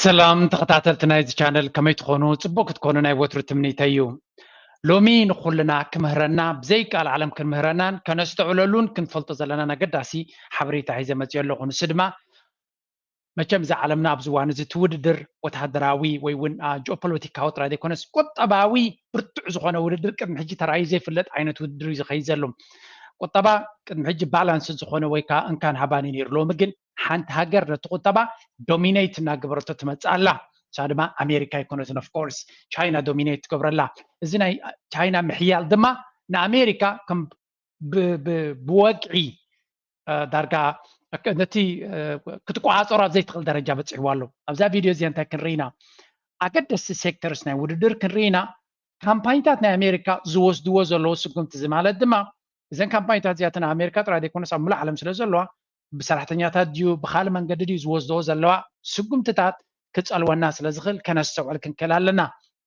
ሰላም ተኸታተልቲ ናይዚ ቻነል፣ ከመይ ትኾኑ? ጽቡቕ ክትኮኑ ናይ ወትሩ ትምኒተይ እዩ። ሎሚ ንኹልና ክምህረና፣ ብዘይቃል ዓለም ክንምህረናን ከነስተውዕለሉን ክንፈልጦ ዘለናን ኣገዳሲ ሓበሬታ ሒዘ መጺኦ ኣለኹ። ንሱ ድማ መቸም እዛ ዓለምና ኣብዚ እዋን እዚ እቲ ውድድር ወተሃደራዊ ወይ እውን ጂኦፖለቲካዊ ጥራይ ዘይኮነስ ቁጠባዊ ብርቱዕ ዝኾነ ውድድር ቅድሚ ሕጂ ተራእዩ ዘይፍለጥ ዓይነት ውድድር እዩ ዝኸይድ ዘሎ። ቁጠባ ቅድሚ ሕጂ ባላንስ ዝኾነ ወይ ከዓ እንካን ሃባን እዩ ነይሩ። ሎሚ ግን ሓንቲ ሃገር ነቲ ቁጠባ ዶሚኔት እናገበረቶ ትመፅእ ኣላ። እሳ ድማ ኣሜሪካ ኣይኮነትን፣ ኦፍኮርስ ቻይና ዶሚኔት ትገብረላ። እዚ ናይ ቻይና ምሕያል ድማ ንኣሜሪካ ከም ብወግዒ ዳርጋ ነቲ ክትቆፃፀሮ ኣብ ዘይትኽእል ደረጃ በፂሕዋ ኣሎ። ኣብዛ ቪድዮ እዚኣ እንታይ ክንርኢ ኢና? ኣገደስቲ ሴክተርስ ናይ ውድድር ክንርኢ ኢና። ካምፓኒታት ናይ ኣሜሪካ ዝወስድዎ ዘለዉ ስጉምቲ፣ እዚ ማለት ድማ እዘን ካምፓኒታት እዚኣተን ኣብ ኣሜሪካ ጥራይ ዘይኮነስ ኣብ ሙሉእ ዓለም ስለ ዘለዋ ብሰራሕተኛታት ድዩ ብካልእ መንገዲ ድዩ ዝወስድዎ ዘለዋ ስጉምትታት ክፀልወና ስለ ዝኽእል ከነስተውዕል ክንክእል ኣለና።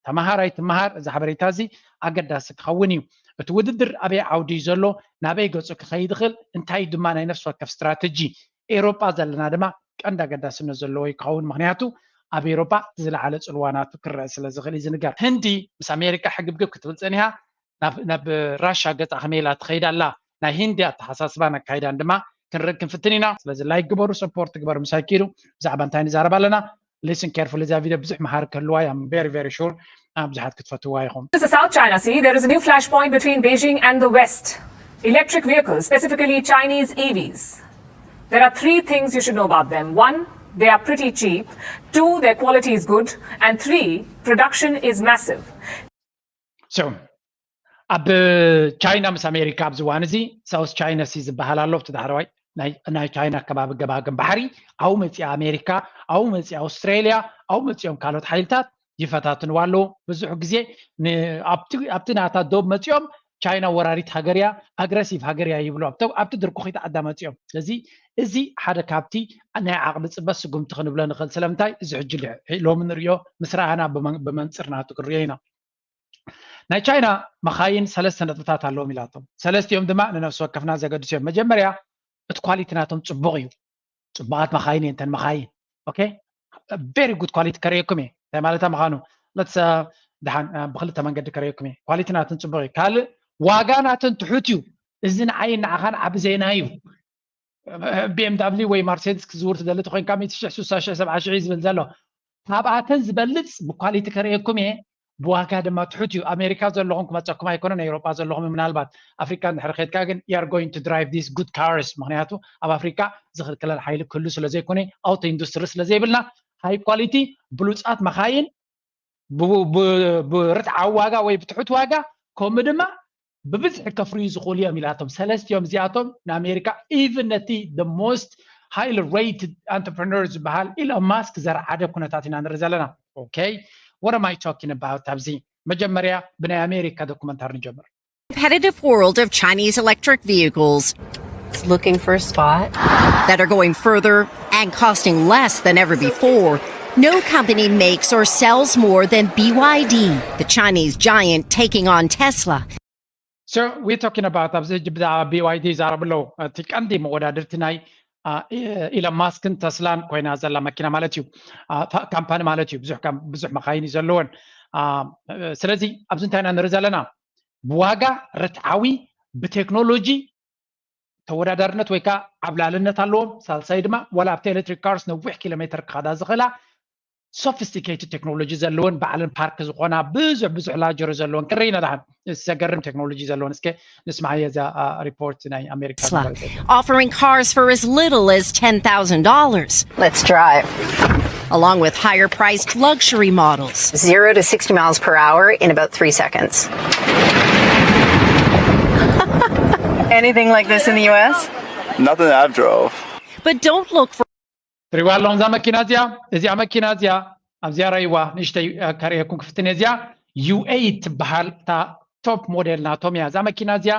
ተምሃራይ ትምሃር፣ እዚ ሓበሬታ እዚ ኣገዳሲ ክኸውን እዩ። እቲ ውድድር ኣበይ ዓውዲ እዩ ዘሎ፣ ናበይ ገፁ ክኸይድ ይኽእል፣ እንታይ ድማ ናይ ነፍሲ ወከፍ ስትራተጂ። ኤውሮጳ ዘለና ድማ ቀንዲ ኣገዳስነት ዘለዎ እዩ ክኸውን፣ ምክንያቱ ኣብ ኤውሮጳ እቲ ዝለዓለ ፅልዋ ናቱ ክረአ ስለ ዝኽእል እዩ ዝንገር። ህንዲ ምስ ኣሜሪካ ሕግብግብ ክትብል ፀኒሃ፣ ናብ ራሻ ገፃ ከመይ ኢላ ትኸይድ ኣላ፣ ናይ ህንዲ ኣተሓሳስባን ኣካይዳን ድማ ክንርኢ ክንፍትን ኢና። ስለዚ ላይክ ግበሩ፣ ሰፖርት ግበሩ። ምሳይ ኪዱ ብዛዕባ እንታይ ንዛረብ ኣለና? Listen carefully፣ እዛ ቪድዮ ብዙሕ መሃር ክህልዋ እያ። I'm very very sure ብዙሓት ክትፈትዋ ኢኹም። This is South China Sea. There is a new flashpoint between Beijing and the West. Electric vehicles, specifically Chinese E Vs. There are three things you should know about them. One, they are pretty cheap. Two, their quality is good. And three, production is massive. So ኣብ ቻይና ምስ ኣሜሪካ ኣብዚ እዋን እዚ ሳውስ ቻይና ሲ ዝበሃል ኣሎ። ኣብቲ ዳሕረዋይ ናይ ቻይና ከባቢ ገማግም ባሕሪ ኣብኡ መፂኣ ኣሜሪካ፣ ኣብኡ መፂኣ ኣውስትራሊያ፣ ኣብኡ መፂኦም ካልኦት ሓይልታት ይፈታትንዋ ኣለዉ። ብዙሕ ግዜ ኣብቲ ናታ ዶብ መፂኦም ቻይና ወራሪት ሃገር እያ፣ ኣግረሲቭ ሃገር እያ ይብሉ። ኣብቲ ድርኩኺት ዓዳ መፂኦም። ስለዚ እዚ ሓደ ካብቲ ናይ ዓቕሊ ፅበት ስጉምቲ ክንብሎ ንኽእል። ስለምንታይ? እዚ ሕጂ ሎሚ ንሪኦ ምስ ረኣና ብመንፅር ናቱ ክንሪኦ ኢና። ናይ ቻይና መኻይን ሰለስተ ነጥብታት ኣለዎም ኢላቶም። ሰለስቲኦም ድማ ንነፍሲ ወከፍና ዘገድሱ እዮም። መጀመርያ እቲ ኳሊቲ ናቶም ፅቡቕ እዩ። ፅቡቓት መኻይን እየን እተን መኻይን። ኦኬ፣ ቬሪ ጉድ ኳሊቲ ከርእየኩም እየ። እንታይ ማለታ ምዃኑ ለትስ ደሓን ብክልተ መንገዲ ከርእየኩም እየ። ኳሊቲ ናትን ፅቡቕ እዩ። ካልእ ዋጋ ናትን ትሑት እዩ። እዚ ንዓይን ንዓኻን ዓቢ ዜና እዩ። ቢ ኤም ዳብሊው ወይ ማርሴድስ ክዝውር ትደሊ ተኮይንካ ሚእቲ ሽሕ፣ ስሳ ሽሕ፣ ሰብዓ ሽሕ እዩ ዝብል ዘሎ። ካብኣተን ዝበልፅ ብኳሊቲ ከርእየኩም እየ። ብዋጋ ድማ ትሑት እዩ። ኣሜሪካ ዘለኹም ክመፀኩም ኣይኮነን፣ ኤውሮጳ ዘለኹም ምናልባት። ኣፍሪካ እንድሕር ከድካ ግን you are going to drive these good cars፣ ምክንያቱ ኣብ ኣፍሪካ ዝኽልክለን ሓይሊ ክህሉ ስለ ዘይኮነ፣ ኣውቶ ኢንዱስትሪ ስለ ዘይብልና፣ ሃይ ኳሊቲ ብሉፃት መኻይን ብርትዓዊ ዋጋ ወይ ብትሑት ዋጋ፣ ከምኡ ድማ ብብዝሒ ከፍርዩ ዝኽእሉ እዮም ኢላቶም። ሰለስቲኦም እዚኣቶም ንኣሜሪካ፣ ኢቭን ነቲ the most highly rated entrepreneur ዝበሃል ኢሎን ማስክ ዘርዓደ ኩነታት ኢና ንርኢ ዘለና። ኦኬ፣ what am I talking about? ኣብዚ መጀመርያ ብናይ ኣሜሪካ ዶኩመንታሪ ንጀምር። Competitive world of Chinese electric vehicles. It's looking for a spot. That are going further and costing less than ever before. No company makes or sells more than B Y D, the Chinese giant taking on Tesla. So we're talking about ኣብዚ ሕጂ ብዛዕባ ቢ ዋይ ዲ ይዛረቡ ኣለዉ። እቲ ቀንዲ መወዳድርቲ ናይ ኢሎን ማስክን ተስላን ኮይና ዘላ መኪና ማለት እዩ፣ ካምፓኒ ማለት እዩ። ብዙሕ መኻይን እዩ ዘለወን። ስለዚ ኣብዚ እንታይ ኢና ንርኢ ዘለና? ብዋጋ ርትዓዊ፣ ብቴክኖሎጂ ተወዳዳርነት ወይ ከዓ ዓብላልነት ኣለዎም። ሳልሳይ ድማ ዋላ ኣብቲ ኤሌክትሪክ ካርስ ነዊሕ ኪሎ ሜትር ክኸዳ ዝኽእላ sophisticated technology ዘለወን ባዕለን ፓርክ ዝኾና ብዙሕ ብዙሕ ላጀሪ ዘለወን ክርኢና ደሓን ዘገርም ቴክኖሎጂ ዘለወን እስከ ንስማዕ እዛ ሪፖርት ናይ ኣሜሪካ Tesla, offering cars for as little as ten thousand dollars, Let's drive. Along with higher priced luxury models. Zero to sixty miles per hour in about three seconds. Anything like this in the U S? Nothing that I've drove. But don't look for ትሪዋ ኣለኹም እዛ መኪና እዚኣ እዚኣ መኪና እዚኣ ኣብዚኣ ራይዋ ንእሽተይ ከርእየኩም ክፍትን እዚኣ ዩኤ ትበሃል እታ ቶፕ ሞዴል ናቶም እያ እዛ መኪና እዚኣ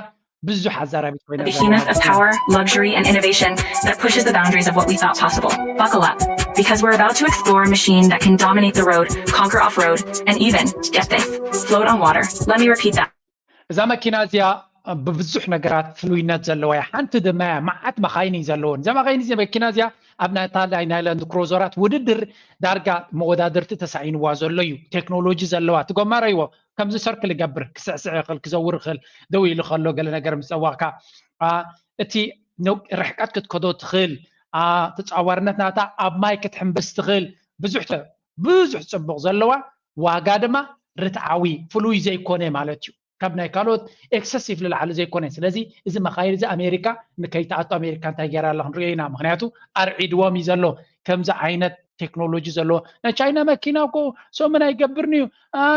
ብዙሕ ኣዛራቢት ኮይና A behemoth of power, luxury, and innovation that pushes the boundaries of what we thought possible. Buckle up, because we're about to explore a machine that can dominate the road, conquer off road, and even, get this, float on water. Let me repeat that. እዛ መኪና እዚኣ ብብዙሕ ነገራት ፍሉይነት ዘለዋ እያ ሓንቲ ድማ እያ መዓት መኻይን እዩ ዘለዎን እዛ መኻይን እዚ መኪና እዚኣ ኣብ ናይ ታላይ ናይ ላንድ ክሮዘራት ውድድር ዳርጋ መወዳድርቲ ተሳኢንዋ ዘሎ እዩ ቴክኖሎጂ ዘለዋ ትጎማረይዎ ከምዚ ሰርክል ይገብር ክስዕስዕ ይኽእል ክዘውር ይኽእል ደው ኢሉ ከሎ ገለ ነገር ምስ ጸዋቕካ እቲ ርሕቀት ክትከዶ ትኽእል ተጻዋርነት ናታ ኣብ ማይ ክትሕምብስ ትኽእል ብዙሕ ብዙሕ ጽቡቕ ዘለዋ ዋጋ ድማ ርትዓዊ ፍሉይ ዘይኮነ ማለት እዩ ካብ ናይ ካልኦት ኤክሰሲቭ ልላዕሊ ዘይኮነ ስለዚ እዚ መኻይን እዚ ኣሜሪካ ንከይተኣቱ ኣሜሪካ እንታይ ገይራ ኣላ ክንሪኦ ኢና ምክንያቱ ኣርዒድዎም እዩ ዘሎ ከምዚ ዓይነት ቴክኖሎጂ ዘለዎ ናይ ቻይና መኪና እኮ ሰሙን ኣይገብርን እዩ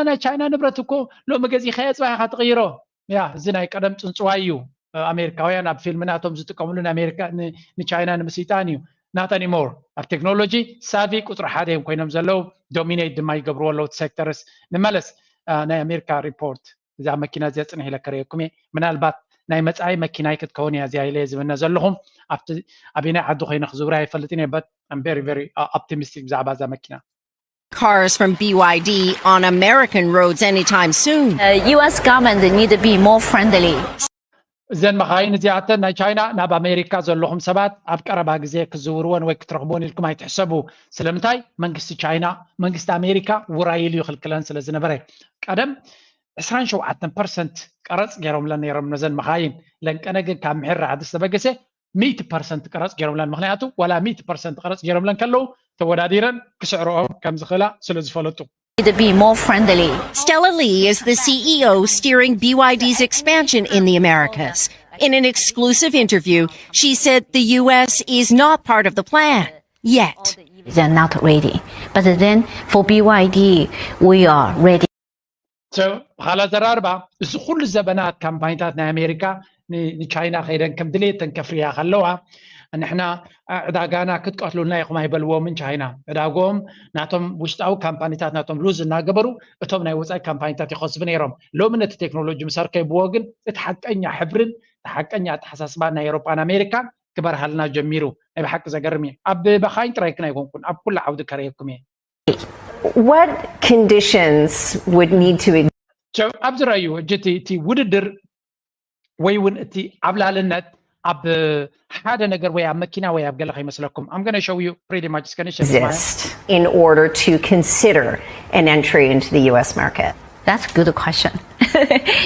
ናይ ቻይና ንብረት እኮ ሎሚ ገዚእካዮ ፅባሕ ኢካ ትቅይሮ ያ እዚ ናይ ቀደም ፅንፅዋይ እዩ ኣሜሪካውያን ኣብ ፊልም ናቶም ዝጥቀምሉ ንቻይና ንምስይጣን እዩ not anymore ኣብ ቴክኖሎጂ ሳቪ ቁፅሪ ሓደ እዮም ኮይኖም ዘለዉ ዶሚኔት ድማ ይገብርዎ ኣለዉ ሴክተርስ ንመለስ ናይ ኣሜሪካ ሪፖርት እዛ መኪና እዚኣ ፅንሕ ኢለ ከርእየኩም እየ ምናልባት ናይ መፃኢ መኪናይ ክትከውን እያ እዚኣ ኢለ ዝምነ ዘለኹም ኣብቲ ኣበናይ ዓዲ ኮይነ ክዝውራ ኣይፈልጥን እየ but I'm very very optimistic ብዛዕባ እዛ መኪና cars from B Y D on American roads anytime soon. Uh, U S government need to be more friendly. እዘን መኻይን እዚኣተን ናይ ቻይና ናብ ኣሜሪካ ዘለኹም ሰባት ኣብ ቀረባ ግዜ ክዝውርወን ወይ ክትረኽብዎን ኢልኩም ኣይትሕሰቡ ስለምንታይ መንግስቲ ቻይና መንግስቲ ኣሜሪካ ውራይ ኢሉ ይኽልክለን ስለ ዝነበረ ቀደም 27 ፐርሰንት ቀረፅ ገይሮምለን ነይሮም ነዘን መኻይን ለንቀነ ግን ካብ ምሕር ራዕዲ ዝተበገሰ ሚእቲ ፐርሰንት ቀረፅ ገይሮምለን ምክንያቱ ዋላ ሚእቲ ፐርሰንት ቀረፅ ገይሮምለን ከለዉ ተወዳዲረን ክስዕርኦም ከም ዝኽእላ ስለ ዝፈለጡ Need to be more friendly. Stella Lee is the C E O steering B Y D's expansion in the Americas. In an exclusive interview, she said the U S is not part of the plan yet. They're not ready. But then for B Y D, we are ready. ብካላ ዘራርባ እዚ ኩሉ ዘበናት ካምፓኒታት ናይ ኣሜሪካ ንቻይና ከይደን ከም ድሌተን ከፍርያ ከለዋ ንሕና ዕዳጋና ክትቀትሉልና ኢኹም ኣይበልዎምን ቻይና ዕዳጎም ናቶም ውሽጣዊ ካምፓኒታት ናቶም ሉዝ እናገበሩ እቶም ናይ ወፃኢ ካምፓኒታት ይኸስቡ ነይሮም ሎሚ ነቲ ቴክኖሎጂ ምስ ኣርከብዎ ግን እቲ ሓቀኛ ሕብርን እቲ ሓቀኛ ኣተሓሳስባ ናይ ኤሮጳን ኣሜሪካን ክበርሃልና ጀሚሩ ናይ ብሓቂ ዘገርም እዩ ኣብ በኻይን ጥራይ ክን ኣይኮንኩን ኣብ ኩሉ ዓውዲ ከረየኩም እየ What conditions would need to So ኣብዚ ረኣዩ ሕጂ እቲ ውድድር ወይ እውን እቲ ዓብላልነት ኣብ ሓደ ነገር ወይ ኣብ መኪና ወይ ኣብ ገለ ከይመስለኩም I'm gonna show you pretty much እስከ ንሸ exist in order to consider an entry into the U S market? That's a good question.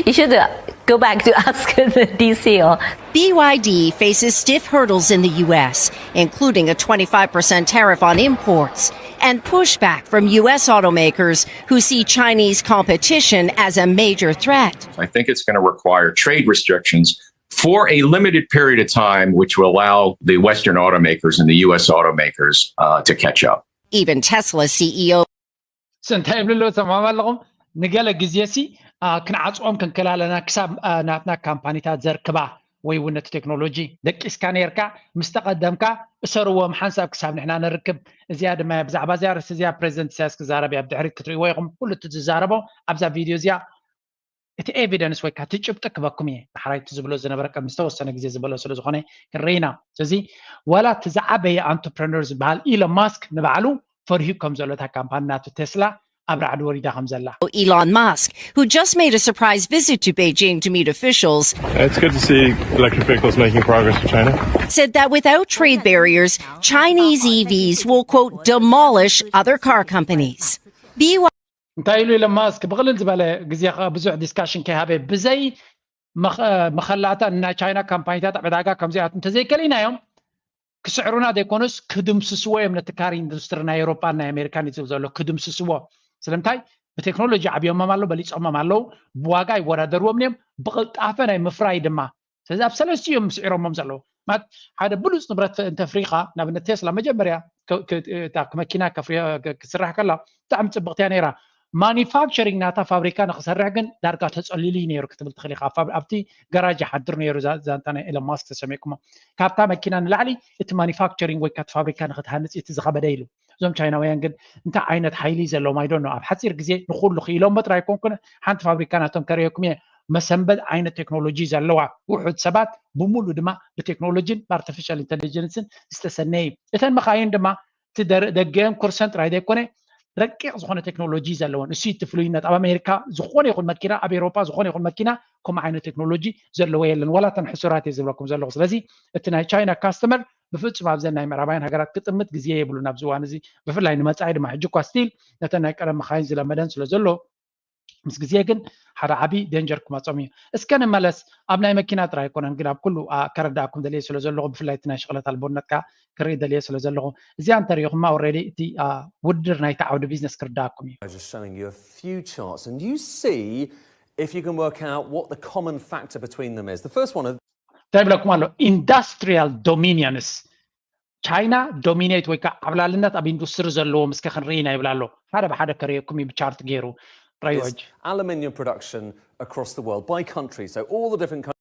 You should uh, go back to ask the D C or B Y D faces stiff hurdles in the U S, including a twenty-five percent tariff on imports and pushback from U S automakers who see Chinese competition as a major threat. I think it's going to require trade restrictions for a limited period of time, which will allow the Western automakers and the U S automakers uh, to catch up. Even Tesla C E O እንታይ ይብሉ ኣለዉ ሰማም ኣለኹም ንገለ ግዜ ሲ ክንዓፅኦም ክንክል ኣለና ክሳብ ናትና ካምፓኒታት ዘርክባ ወይ እውን ነቲ ቴክኖሎጂ ደቂስካ ነርካ ምስ ተቐደምካ እሰርዎም ሓንሳብ ክሳብ ንሕና ንርክብ እዚኣ ድማ ብዛዕባ እዚኣ ርስ እዚኣ ፕሬዚደንት ኢሳያስ ክዛረብ እያ ብድሕሪት ክትርእይዎ ኢኹም ኩሉ እቲ ዝዛረቦ ኣብዛ ቪድዮ እዚኣ እቲ ኤቪደንስ ወይ ከዓ እቲ ጭብጢ ክበኩም እየ ዳሕራይ እቲ ዝብሎ ዝነበረ ቅድሚ ዝተወሰነ ግዜ ዝበሎ ስለ ዝኾነ ክንርኢና ስለዚ ዋላ እቲ ዝዓበየ ኣንትርፕረነር ዝበሃል ኢሎን ማስክ ንባዕሉ ፈሪሁ ከም ዘሎ እታ ካምፓኒ ናቱ ቴስላ ኣብ ራዕዲ ወሪዳ ከም ዘላ Elon Musk, who just made a surprise visit to Beijing to meet officials, It's good to see electric vehicles making progress for China. said that without trade barriers, Chinese E Vs will, quote, demolish other car companies. B Y እንታይ ኢሉ ኢሎን ማስክ ብቕልል ዝበለ ግዜ ብዙሕ ዲስካሽን ከይሃበ ብዘይ መኸላእታ ናይ ቻይና ካምፓኒታት ኣብ ዕዳጋ ከምዚኣት እንተዘይከሊናዮም ክስዕሩና ዘይኮኑስ ክድምስስዎ እዮም። ነቲ ካር ኢንዱስትሪ ናይ ኤውሮጳን ናይ ኣሜሪካን እዩ ዝብል ዘሎ፣ ክድምስስዎ። ስለምንታይ? ብቴክኖሎጂ ዓብዮሞም ኣሎ፣ በሊጾሞም ኣለዉ፣ ብዋጋ ይወዳደርዎም እዮም፣ ብቕልጣፈ ናይ ምፍራይ ድማ። ስለዚ ኣብ ሰለስቲኡ እዮም ስዒሮሞም ዘለዉ። ማለት ሓደ ብሉፅ ንብረት እንተፍሪኻ፣ ንኣብነት ቴስላ መጀመርያ መኪና ክስራሕ ከላ ብጣዕሚ ፅብቕቲ እያ ነይራ። ማኒፋክቸሪንግ ናታ ፋብሪካ ንክሰርሕ ግን ዳርጋ ተፀሊሉ እዩ ነይሩ ክትብል ትኽእል ኢኻ። ኣብቲ ገራጅ ይሓድር ነይሩ። ዛንታ ናይ ኤለን ማስክ ተሰሚዕኩሞ። ካብታ መኪና ንላዕሊ እቲ ማኒፋክቸሪንግ ወይ ካቲ ፋብሪካ ንክትሃንፅ እቲ ዝኸበደ ኢሉ። እዞም ቻይናውያን ግን እንታይ ዓይነት ሓይሊ ዘለዎም ኣይዶኖ። ኣብ ሓፂር ግዜ ንኩሉ ክኢሎሞ ጥራይ ኣይኮንኩን፣ ሓንቲ ፋብሪካ ናቶም ከርእየኩም እየ። መሰንበት ዓይነት ቴክኖሎጂ ዘለዋ፣ ውሑድ ሰባት ብምሉ ድማ ብቴክኖሎጂን ብኣርቲፊሻል ኢንቴሊጀንስን ዝተሰነየ እዩ። እተን መኻይን ድማ እቲ ደጊአን ኩርሰን ጥራይ ዘይኮነ ረቂቕ ዝኾነ ቴክኖሎጂ ዘለወን። እሱ እቲ ፍሉይነት። ኣብ ኣሜሪካ ዝኾነ ይኹን መኪና፣ ኣብ ኤውሮጳ ዝኾነ ይኹን መኪና ከምኡ ዓይነት ቴክኖሎጂ ዘለዎ የለን። ዋላ እተን ሕሱራት እየ ዝብለኩም ዘለኹ። ስለዚ እቲ ናይ ቻይና ካስተመር ብፍጹም ኣብዘን ናይ ምዕራባውያን ሃገራት ክጥምት ግዜ የብሉን ኣብዚ እዋን እዚ። ብፍላይ ንመጻኢ ድማ ሕጂ እኳ ስቲል ነተን ናይ ቀደም መኻይን ዝለመደን ስለ ዘሎ ምስ ግዜ ግን ሓደ ዓቢ ዴንጀር ክመጾም እዩ። እስከ ንመለስ። ኣብ ናይ መኪና ጥራይ ኣይኮነን ግን ኣብ ኩሉ ከረዳእኩም ደልየ ስለ ዘለኹ፣ ብፍላይ እቲ ናይ ሽቕለት ኣልቦነትካ ክርኢ ደልየ ስለ ዘለኹ፣ እዚኣ እንተሪኢኹማ ኦልሬዲ እቲ ውድድር ናይቲ ዓውዲ ቢዝነስ ክርዳእኩም እዩ። Showing you a few charts and you see if you can work out what the common factor between them is. The first one of እንታይ ይብለኩም ኣሎ? ኢንዳስትሪያል ዶሚኒየንስ። ቻይና ዶሚኔት ወይ ከዓ ዓብላልነት ኣብ ኢንዱስትሪ ዘለዎም እስከ ክንርኢ ኢና ይብል ኣሎ። ሓደ ብሓደ ከርእየኩም እዩ ብቻርት ገይሩ። ረዮጅ aluminium production across the world by country. So all the different countries.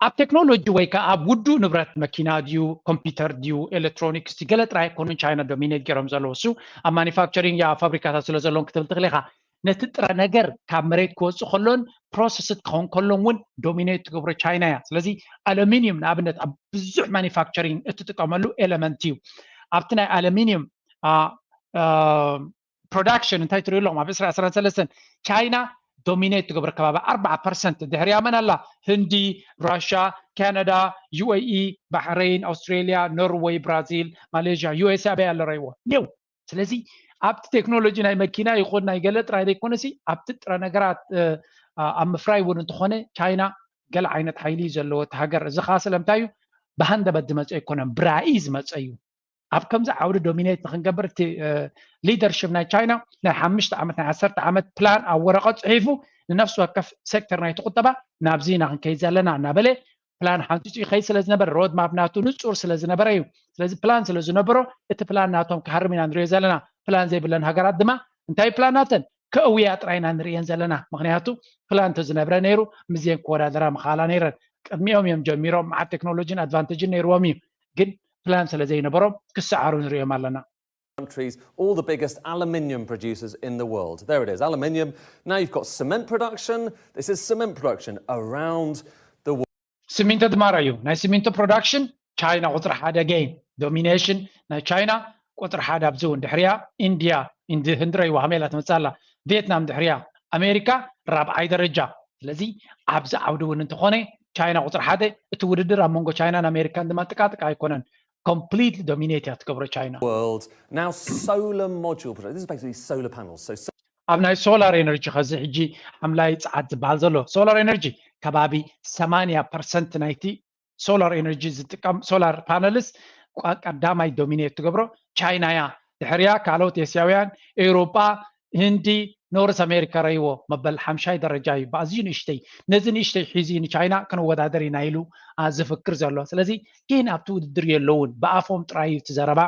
ኣብ ቴክኖሎጂ ወይ ከዓ ኣብ ውዱ ንብረት መኪና ድዩ ኮምፒውተር ድዩ ኤሌክትሮኒክስ ገለ ጥራይ ኣይኮኑን ቻይና ዶሚኔት ገይሮም ዘለዉ። እሱ ኣብ ማኒፋክቸሪንግ ፋብሪካታት ስለ ዘለዎም ክትብል ትኽእል ኢኻ። ነቲ ጥረ ነገር ካብ መሬት ክወፅእ ከሎን ፕሮሰስድ ክኸውን ከሎን እውን ዶሚኔት ትገብሮ ቻይና እያ። ስለዚ ኣሉሚኒየም ንኣብነት ኣብ ብዙሕ ማኒፋክቸሪንግ እትጥቀመሉ ኤለመንት እዩ። ኣብቲ ናይ ኣሉሚኒየም ፕሮዳክሽን እንታይ ትሪኡ ኣለኹም? ኣብ ዕስራ ዕስራን ሰለስተን ቻይና ዶሚኔት ትገብሮ ከባቢ ኣርባዓ ፐርሰንት፣ ድሕሪኣ መን ኣላ? ህንዲ፣ ራሻ፣ ካናዳ፣ ዩ ኤ ኢ፣ ባሕረይን፣ ኣውስትሬልያ፣ ኖርወይ፣ ብራዚል፣ ማሌዥያ፣ ዩ ኤስ ኤ ኣበይ ኣሎ ረይዎ ኔው። ስለዚ ኣብቲ ቴክኖሎጂ ናይ መኪና ይኹን ናይ ገለ ጥራይ ዘይኮነሲ ኣብቲ ጥረ ነገራት ኣብ ምፍራይ እውን እንተኾነ ቻይና ገለ ዓይነት ሓይሊ እዩ ዘለዎ እቲ ሃገር። እዚ ከዓ ስለምንታይ እዩ? ብሃንደበት ዝመፀ ኣይኮነን፣ ብራኢ ዝመፀ እዩ። ኣብ ከምዚ ዓውዲ ዶሚኔት ንክንገብር እቲ ሊደርሽፕ ናይ ቻይና ናይ ሓሙሽተ ዓመት ናይ ዓሰርተ ዓመት ፕላን ኣብ ወረቐት ፅሒፉ ንነፍሲ ወከፍ ሴክተር ናይቲ ቁጠባ ናብዚ ኢና ክንከይድ ዘለና እናበለ ፕላን ሓንፂፁ ይኸይድ ስለ ዝነበረ ሮድ ማፕ ናቱ ንፁር ስለ ዝነበረ እዩ። ስለዚ ፕላን ስለ ዝነበሮ እቲ ፕላን ናቶም ክሃርም ኢና ንሪኦ ዘለና። ፕላን ዘይብለን ሃገራት ድማ እንታይ ፕላን ናተን ከእውያ ጥራይ ኢና ንርእየን ዘለና። ምክንያቱ ፕላን እንተዝነብረ ነይሩ ምስዚአን ክወዳደራ ምኽኣላ ነይረን። ቅድሚኦም እዮም ጀሚሮም፣ መዓት ቴክኖሎጂን ኣድቫንቴጅን ነይርዎም እዩ። ግን ፕላን ስለ ዘይነበሮም ክሰዓሩ ንርእዮም ኣለና። countries, all the biggest aluminium producers in the world. There it is, aluminium. Now you've got cement production. This is cement production around the world. ሲሚንቶ ድማ ረዩ። ናይ ሲሚንቶ ፕሮዳክሽን ቻይና ቁፅሪ ሓደ ገይም ዶሚኔሽን ናይ ቻይና ቁፅሪ ሓደ ኣብዚ እውን ድሕሪያ ኢንድያ፣ ህንዲ ረይዋ ሃሜላ ትመፅእ ኣላ። ቪየትናም ድሕሪያ፣ ኣሜሪካ ራብዓይ ደረጃ። ስለዚ ኣብዚ ዓውዲ እውን እንተኾነ ቻይና ቁፅሪ ሓደ። እቲ ውድድር ኣብ መንጎ ቻይናን ኣሜሪካን ድማ ጥቃጥቃ ኣይኮነን። ኮምፕሊትሊ ዶሚኔት እያ ትገብሮ ቻይና። World. Now solar module production. This is basically solar panels. So ኣብ ናይ ሶላር ኤነርጂ ከዚ ሕጂ ሓምላይ ፀዓት ዝበሃል ዘሎ ሶላር ኤነርጂ ከባቢ ሰማንያ ፐርሰንት ናይቲ ሶላር ኤነርጂ ዝጥቀም ሶላር ፓነልስ ቀዳማይ ዶሚኔት ትገብሮ ቻይና እያ። ድሕሪያ ካልኦት ኤስያውያን፣ ኤውሮጳ፣ ህንዲ፣ ኖርስ ኣሜሪካ ረይዎ መበል ሓምሻይ ደረጃ እዩ ብኣዝዩ ንእሽተይ። ነዚ ንእሽተይ ሒዙ ንቻይና ክንወዳደር ኢና ኢሉ ዝፍክር ዘሎ። ስለዚ ግን ኣብቲ ውድድር የለውን፣ ብኣፎም ጥራይ እዩ እቲ ዘረባ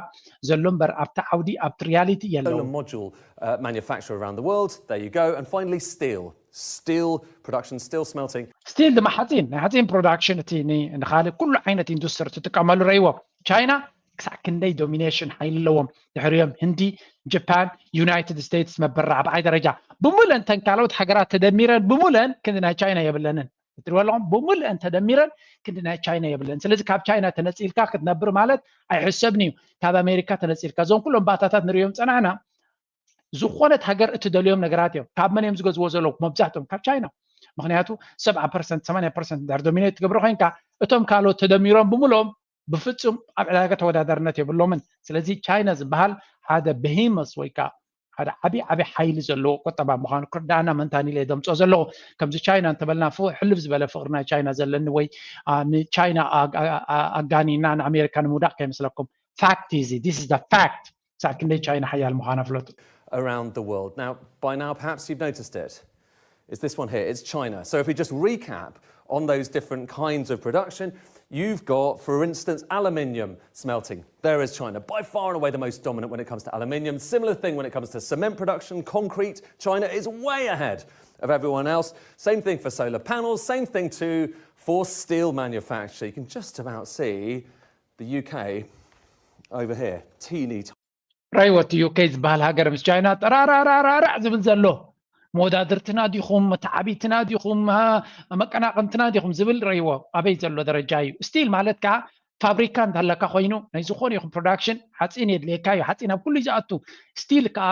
ዘሎ እምበር ኣብቲ ዓውዲ ኣብቲ ሪያሊቲ የለውን። Module uh, manufacturer around the world. There you go. And finally, steel. Steel production, steel smelting. ስቲል ድማ ሓፂን፣ ናይ ሓፂን ፕሮዳክሽን እቲ ንካልእ ኩሉ ዓይነት ኢንዱስትሪ ትጥቀመሉ ረይዎ። ቻይና ክሳዕ ክንደይ ዶሚኔሽን ሓይሊ ኣለዎም። ድሕሪኦም ህንዲ፣ ጃፓን፣ ዩናይትድ ስቴትስ መበል ራብዓይ ደረጃ። ብምሉእን እተን ካልኦት ሃገራት ተደሚረን ብምሉእን ክንዲ ናይ ቻይና የብለንን። እትሪእዎ ኣለኹም ብምሉእን ተደሚረን ክንዲ ናይ ቻይና የብለን። ስለዚ ካብ ቻይና ተነፂልካ ክትነብር ማለት ኣይሕሰብን እዩ። ካብ ኣሜሪካ ተነፂልካ እዞም ኩሎም ባታታት ንሪኦም ፀናሕና ዝኾነት ሃገር እትደልዮም ነገራት እዮም። ካብ መን እዮም ዝገዝዎ ዘለዉ? መብዛሕትኦም ካብ ቻይና። ምክንያቱ ሰብዓ ፐርሰንት ሰማንያ ፐርሰንት እንድሕር ዶሚኔት ትገብሮ ኮይንካ እቶም ካልኦት ተደሚሮም ብምሎም ብፍፁም ኣብ ዕዳጋ ተወዳዳርነት የብሎምን። ስለዚ ቻይና ዝበሃል ሓደ በሂመስ ወይ ከዓ ሓደ ዓብዪ ዓብዪ ሓይሊ ዘለዎ ቁጠባ ምዃኑ ክርዳእና መንታን ኢለ ደምፆ ዘለኹ። ከምዚ ቻይና እንተበልና፣ ፍ- ሕልፍ ዝበለ ፍቕሪ ናይ ቻይና ዘለኒ ወይ፣ አ፣ ንቻይና ኣ- ኣ- ኣ- ኣጋኒና ንኣሜሪካ ንምውዳቕ ከይመስለኩም። ፋክት እዩ እዚ። This is the fact። ሳዕ ክንደይ ቻይና ሓያል ምዃና ፍለጡ። Around the world. Now, by now, perhaps you've noticed it. It's this one here, it's China. So, if we just recap on those different kinds of production, you've got, for instance, aluminium smelting. There is China, by far and away the most dominant when it comes to aluminium. Similar thing when it comes to cement production, concrete. China is way ahead of everyone else. Same thing for solar panels, same thing too for steel manufacture. You can just about see the U K over here, teeny ራይወት ዩ ኬ ዝበሃል ሃገር ምስ ቻይና ጠራራራራራ ዝብል ዘሎ፣ መወዳድርትና ዲኹም፣ መተዓቢትና ዲኹም፣ መቀናቕንትና ዲኹም ዝብል ረይዎ ኣበይ ዘሎ ደረጃ እዩ። ስቲል ማለት ከዓ ፋብሪካ እንተለካ ኮይኑ ናይ ዝኾነ ይኹን ፕሮዳክሽን ሓፂን የድልየካ እዩ። ሓፂን ኣብ ኩሉ እዩ ዝኣቱ። ስቲል ከዓ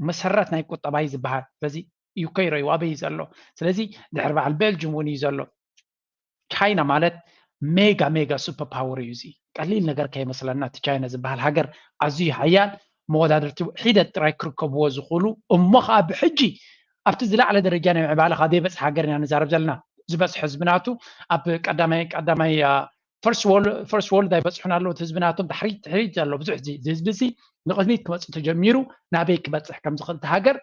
መሰረት ናይ ቁጠባ እዩ ዝበሃል። ስለዚ ዩ ኬ ረይዎ ኣበይ እዩ ዘሎ። ስለዚ ድሕሪ በዓል ቤልጅም እውን እዩ ዘሎ። ቻይና ማለት ሜጋ ሜጋ ሱፐር ፓወር እዩ። እዚ ቀሊል ነገር ከይመስለና። እቲ ቻይና ዝበሃል ሃገር ኣዝዩ ሓያል፣ መወዳድርቲ ሒደት ጥራይ ክርከብዎ ዝኽእሉ፣ እሞ ከዓ ብሕጂ ኣብቲ ዝለዓለ ደረጃ ናይ ምዕባለ ካብ ዘይበፅሕ ሃገር ኢና ንዛረብ ዘለና። ዝበፅሑ ህዝቢ ናቱ ኣብ ቀዳማይ ቀዳማይ ፈርስት ወርልድ ኣይበፅሑን ኣለዉ። ህዝቢ ናቶም ድሕሪት ድሕሪት ዘሎ ብዙሕ ህዝቢ እዚ ንቕድሚት ክመፅእ ተጀሚሩ ናበይ ክበፅሕ ከም ዝኽእል እቲ ሃገር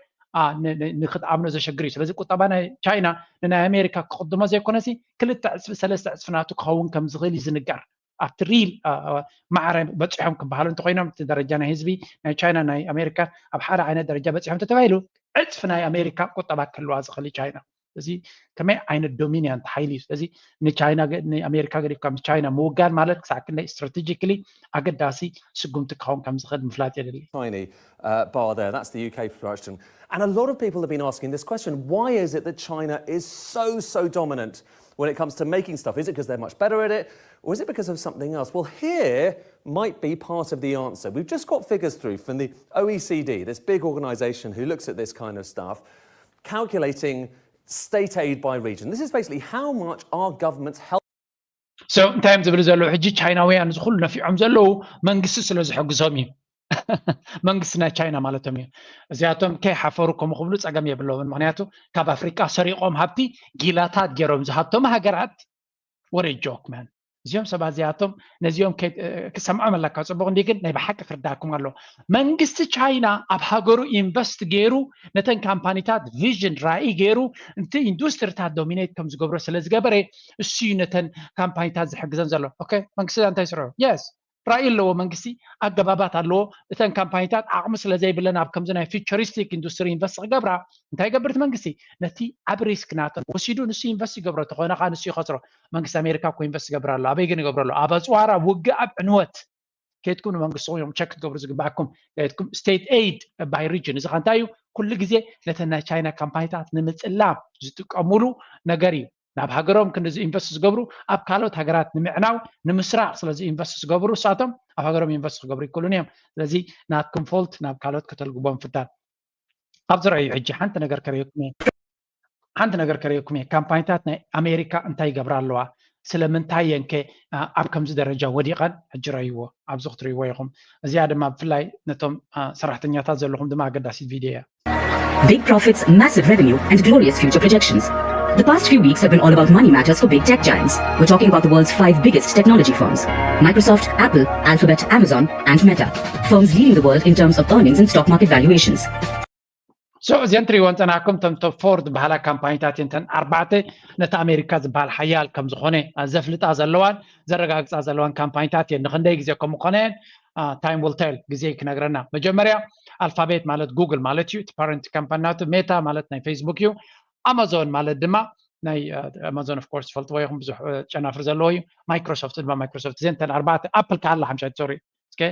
ንክትኣምኖ ዘሸግር እዩ። ስለዚ ቁጠባ ናይ ቻይና ንናይ ኣሜሪካ ክቕድሞ ዘይኮነሲ ክልተ ዕፅፊ ሰለስተ ዕፅፊ ናቱ ክኸውን ከም ዝኽእል እዩ ዝንገር። ኣብቲ ሪል ማዕረ በፂሖም ክበሃሉ እንተኮይኖም እቲ ደረጃ ናይ ህዝቢ ናይ ቻይና ናይ ኣሜሪካ ኣብ ሓደ ዓይነት ደረጃ በፂሖም ተተባሂሉ ዕፅፊ ናይ ኣሜሪካ ቁጠባ ክህልዋ ዝኽእል ቻይና። እዚ ከመይ ዓይነት ዶሚኒያንት ሓይሊ እዩ። ስለዚ ንቻይና ንኣሜሪካ ገዲፍካ ምስ ቻይና ምውጋን ማለት ክሳዕ ክንደይ ስትራቴጂካሊ ኣገዳሲ ስጉምቲ ክኸውን ከም ዝኽእል ምፍላጥ የድሊ። Tiny uh, bar there, that's the U K production. And a lot of people have been asking this question, why is it that China is so, so dominant when it comes to making stuff? Is it because they're much better at it? Or is it because of something else? Well, here might be part of the answer. We've just got figures through from the O E C D, this big organization who looks at this kind of stuff, calculating state aid by region. This is basically how much our governments help. So እንታይ እዮም ዝብል ዘለዉ ሕጂ ቻይናውያን እዚ ኩሉ ነፊዖም ዘለዉ መንግስቲ ስለ ዝሕግዞም እዩ። መንግስቲ ናይ ቻይና ማለቶም እዩ። እዚኣቶም ከይሓፈሩ ከምኡ ክብሉ ፀገም የብለዎምን። ምክንያቱ ካብ ኣፍሪቃ ሰሪቆም ሃብቲ ጊላታት ገይሮም ዝሃብቶም ሃገራት ወረ ጆክ ማን እዚኦም ሰባት እዚኣቶም ነዚኦም ክሰምዖም ኣለካ። ፅቡቅ እንዲ ግን ናይ ብሓቂ ክርዳኩም ኣሎ። መንግስቲ ቻይና ኣብ ሃገሩ ኢንቨስት ገይሩ ነተን ካምፓኒታት ቪዥን ራእይ ገይሩ እቲ ኢንዱስትሪታት ዶሚኔት ከም ዝገብሮ ስለ ዝገበረ እሱ እዩ ነተን ካምፓኒታት ዝሕግዘን ዘሎ። ኦኬ መንግስቲ እንታይ ስርሑ? የስ ራእይ ኣለዎ መንግስቲ፣ ኣገባባት ኣለዎ። እተን ካምፓኒታት ዓቕሚ ስለ ዘይብለን ኣብ ከምዚ ናይ ፊቸሪስቲክ ኢንዱስትሪ ኢንቨስት ክገብራ እንታይ ይገብር እቲ መንግስቲ? ነቲ ኣብ ሪስክ ናተን ወሲዱ ንሱ ኢንቨስት ይገብሮ። ተኾነ ከዓ ንሱ ይኸስሮ። መንግስቲ ኣሜሪካ እኮ ኢንቨስት ይገብር ኣሎ። ኣበይ ግን ይገብሮ ኣሎ? ኣብ ኣፅዋር፣ ኣብ ውግእ፣ ኣብ ዕንወት። ከይድኩም ንመንግስትኹም እዮም ቸክ ክትገብሩ ዝግባኣኩም። ከይድኩም ስቴት ኤይድ ባይ ሪጅን እዚ ከ እንታይ እዩ? ኩሉ ግዜ ነተን ናይ ቻይና ካምፓኒታት ንምፅላም ዝጥቀሙሉ ነገር እዩ። ናብ ሃገሮም ክንዲ ኢንቨስት ዝገብሩ ኣብ ካልኦት ሃገራት ንምዕናው ንምስራቕ ስለዚ ኢንቨስት ዝገብሩ እሳቶም ኣብ ሃገሮም ኢንቨስት ክገብሩ ይክእሉን እዮም። ስለዚ ናትኩም ፎልት ናብ ካልኦት ከተልግቦም ፍታን። ኣብዚ ረኣዩ ሕጂ ሓንቲ ነገር ከርእየኩም እየ። ሓንቲ ነገር ከርእየኩም እየ። ካምፓኒታት ናይ ኣሜሪካ እንታይ ይገብራ ኣለዋ? ስለምንታይ እየን ከ ኣብ ከምዚ ደረጃ ወዲቐን? ሕጂ ረእይዎ፣ ኣብዚ ክትርእይዎ ኢኹም። እዚኣ ድማ ብፍላይ ነቶም ሰራሕተኛታት ዘለኹም ድማ ኣገዳሲት ቪድዮ እያ። Big profits, massive revenue, and glorious future projections. The past few weeks have been all about money matters for big tech giants. We're talking about the world's five biggest technology firms: Microsoft, Apple, Alphabet, Amazon, and Meta. Firms leading the world in terms of earnings and stock market valuations. So እዚአን ትሪእወን ፀናሕኩም እተን ቶፕ ፎር ዝበሃላ ካምፓኒታት እየን። እተን ኣርባዕተ ነቲ ኣሜሪካ ዝበሃል ሓያል ከም ዝኾነ ዘፍልጣ ዘለዋን ዘረጋግፃ ዘለዋን ካምፓኒታት እየን። ንክንደይ ግዜ ከም ምኾነ time will tell፣ ግዜ ክነግረና። መጀመርያ ኣልፋቤት ማለት ጉግል ማለት እዩ፣ እቲ ፓረንት ካምፓኒ ናቱ። ሜታ ማለት ናይ ፌስቡክ እዩ። ኣማዞን ማለት ድማ ናይ ኣማዞን ኦፍ ኮርስ ትፈልጥዎ ኢኹም፣ ብዙሕ ጨናፍር ዘለዎ እዩ። ማይክሮሶፍት ድማ ማይክሮሶፍት። እዘን እተን ኣርባዕተ፣ ኣፕል ከኣላ ሓምሻይ ሶሪ እስከ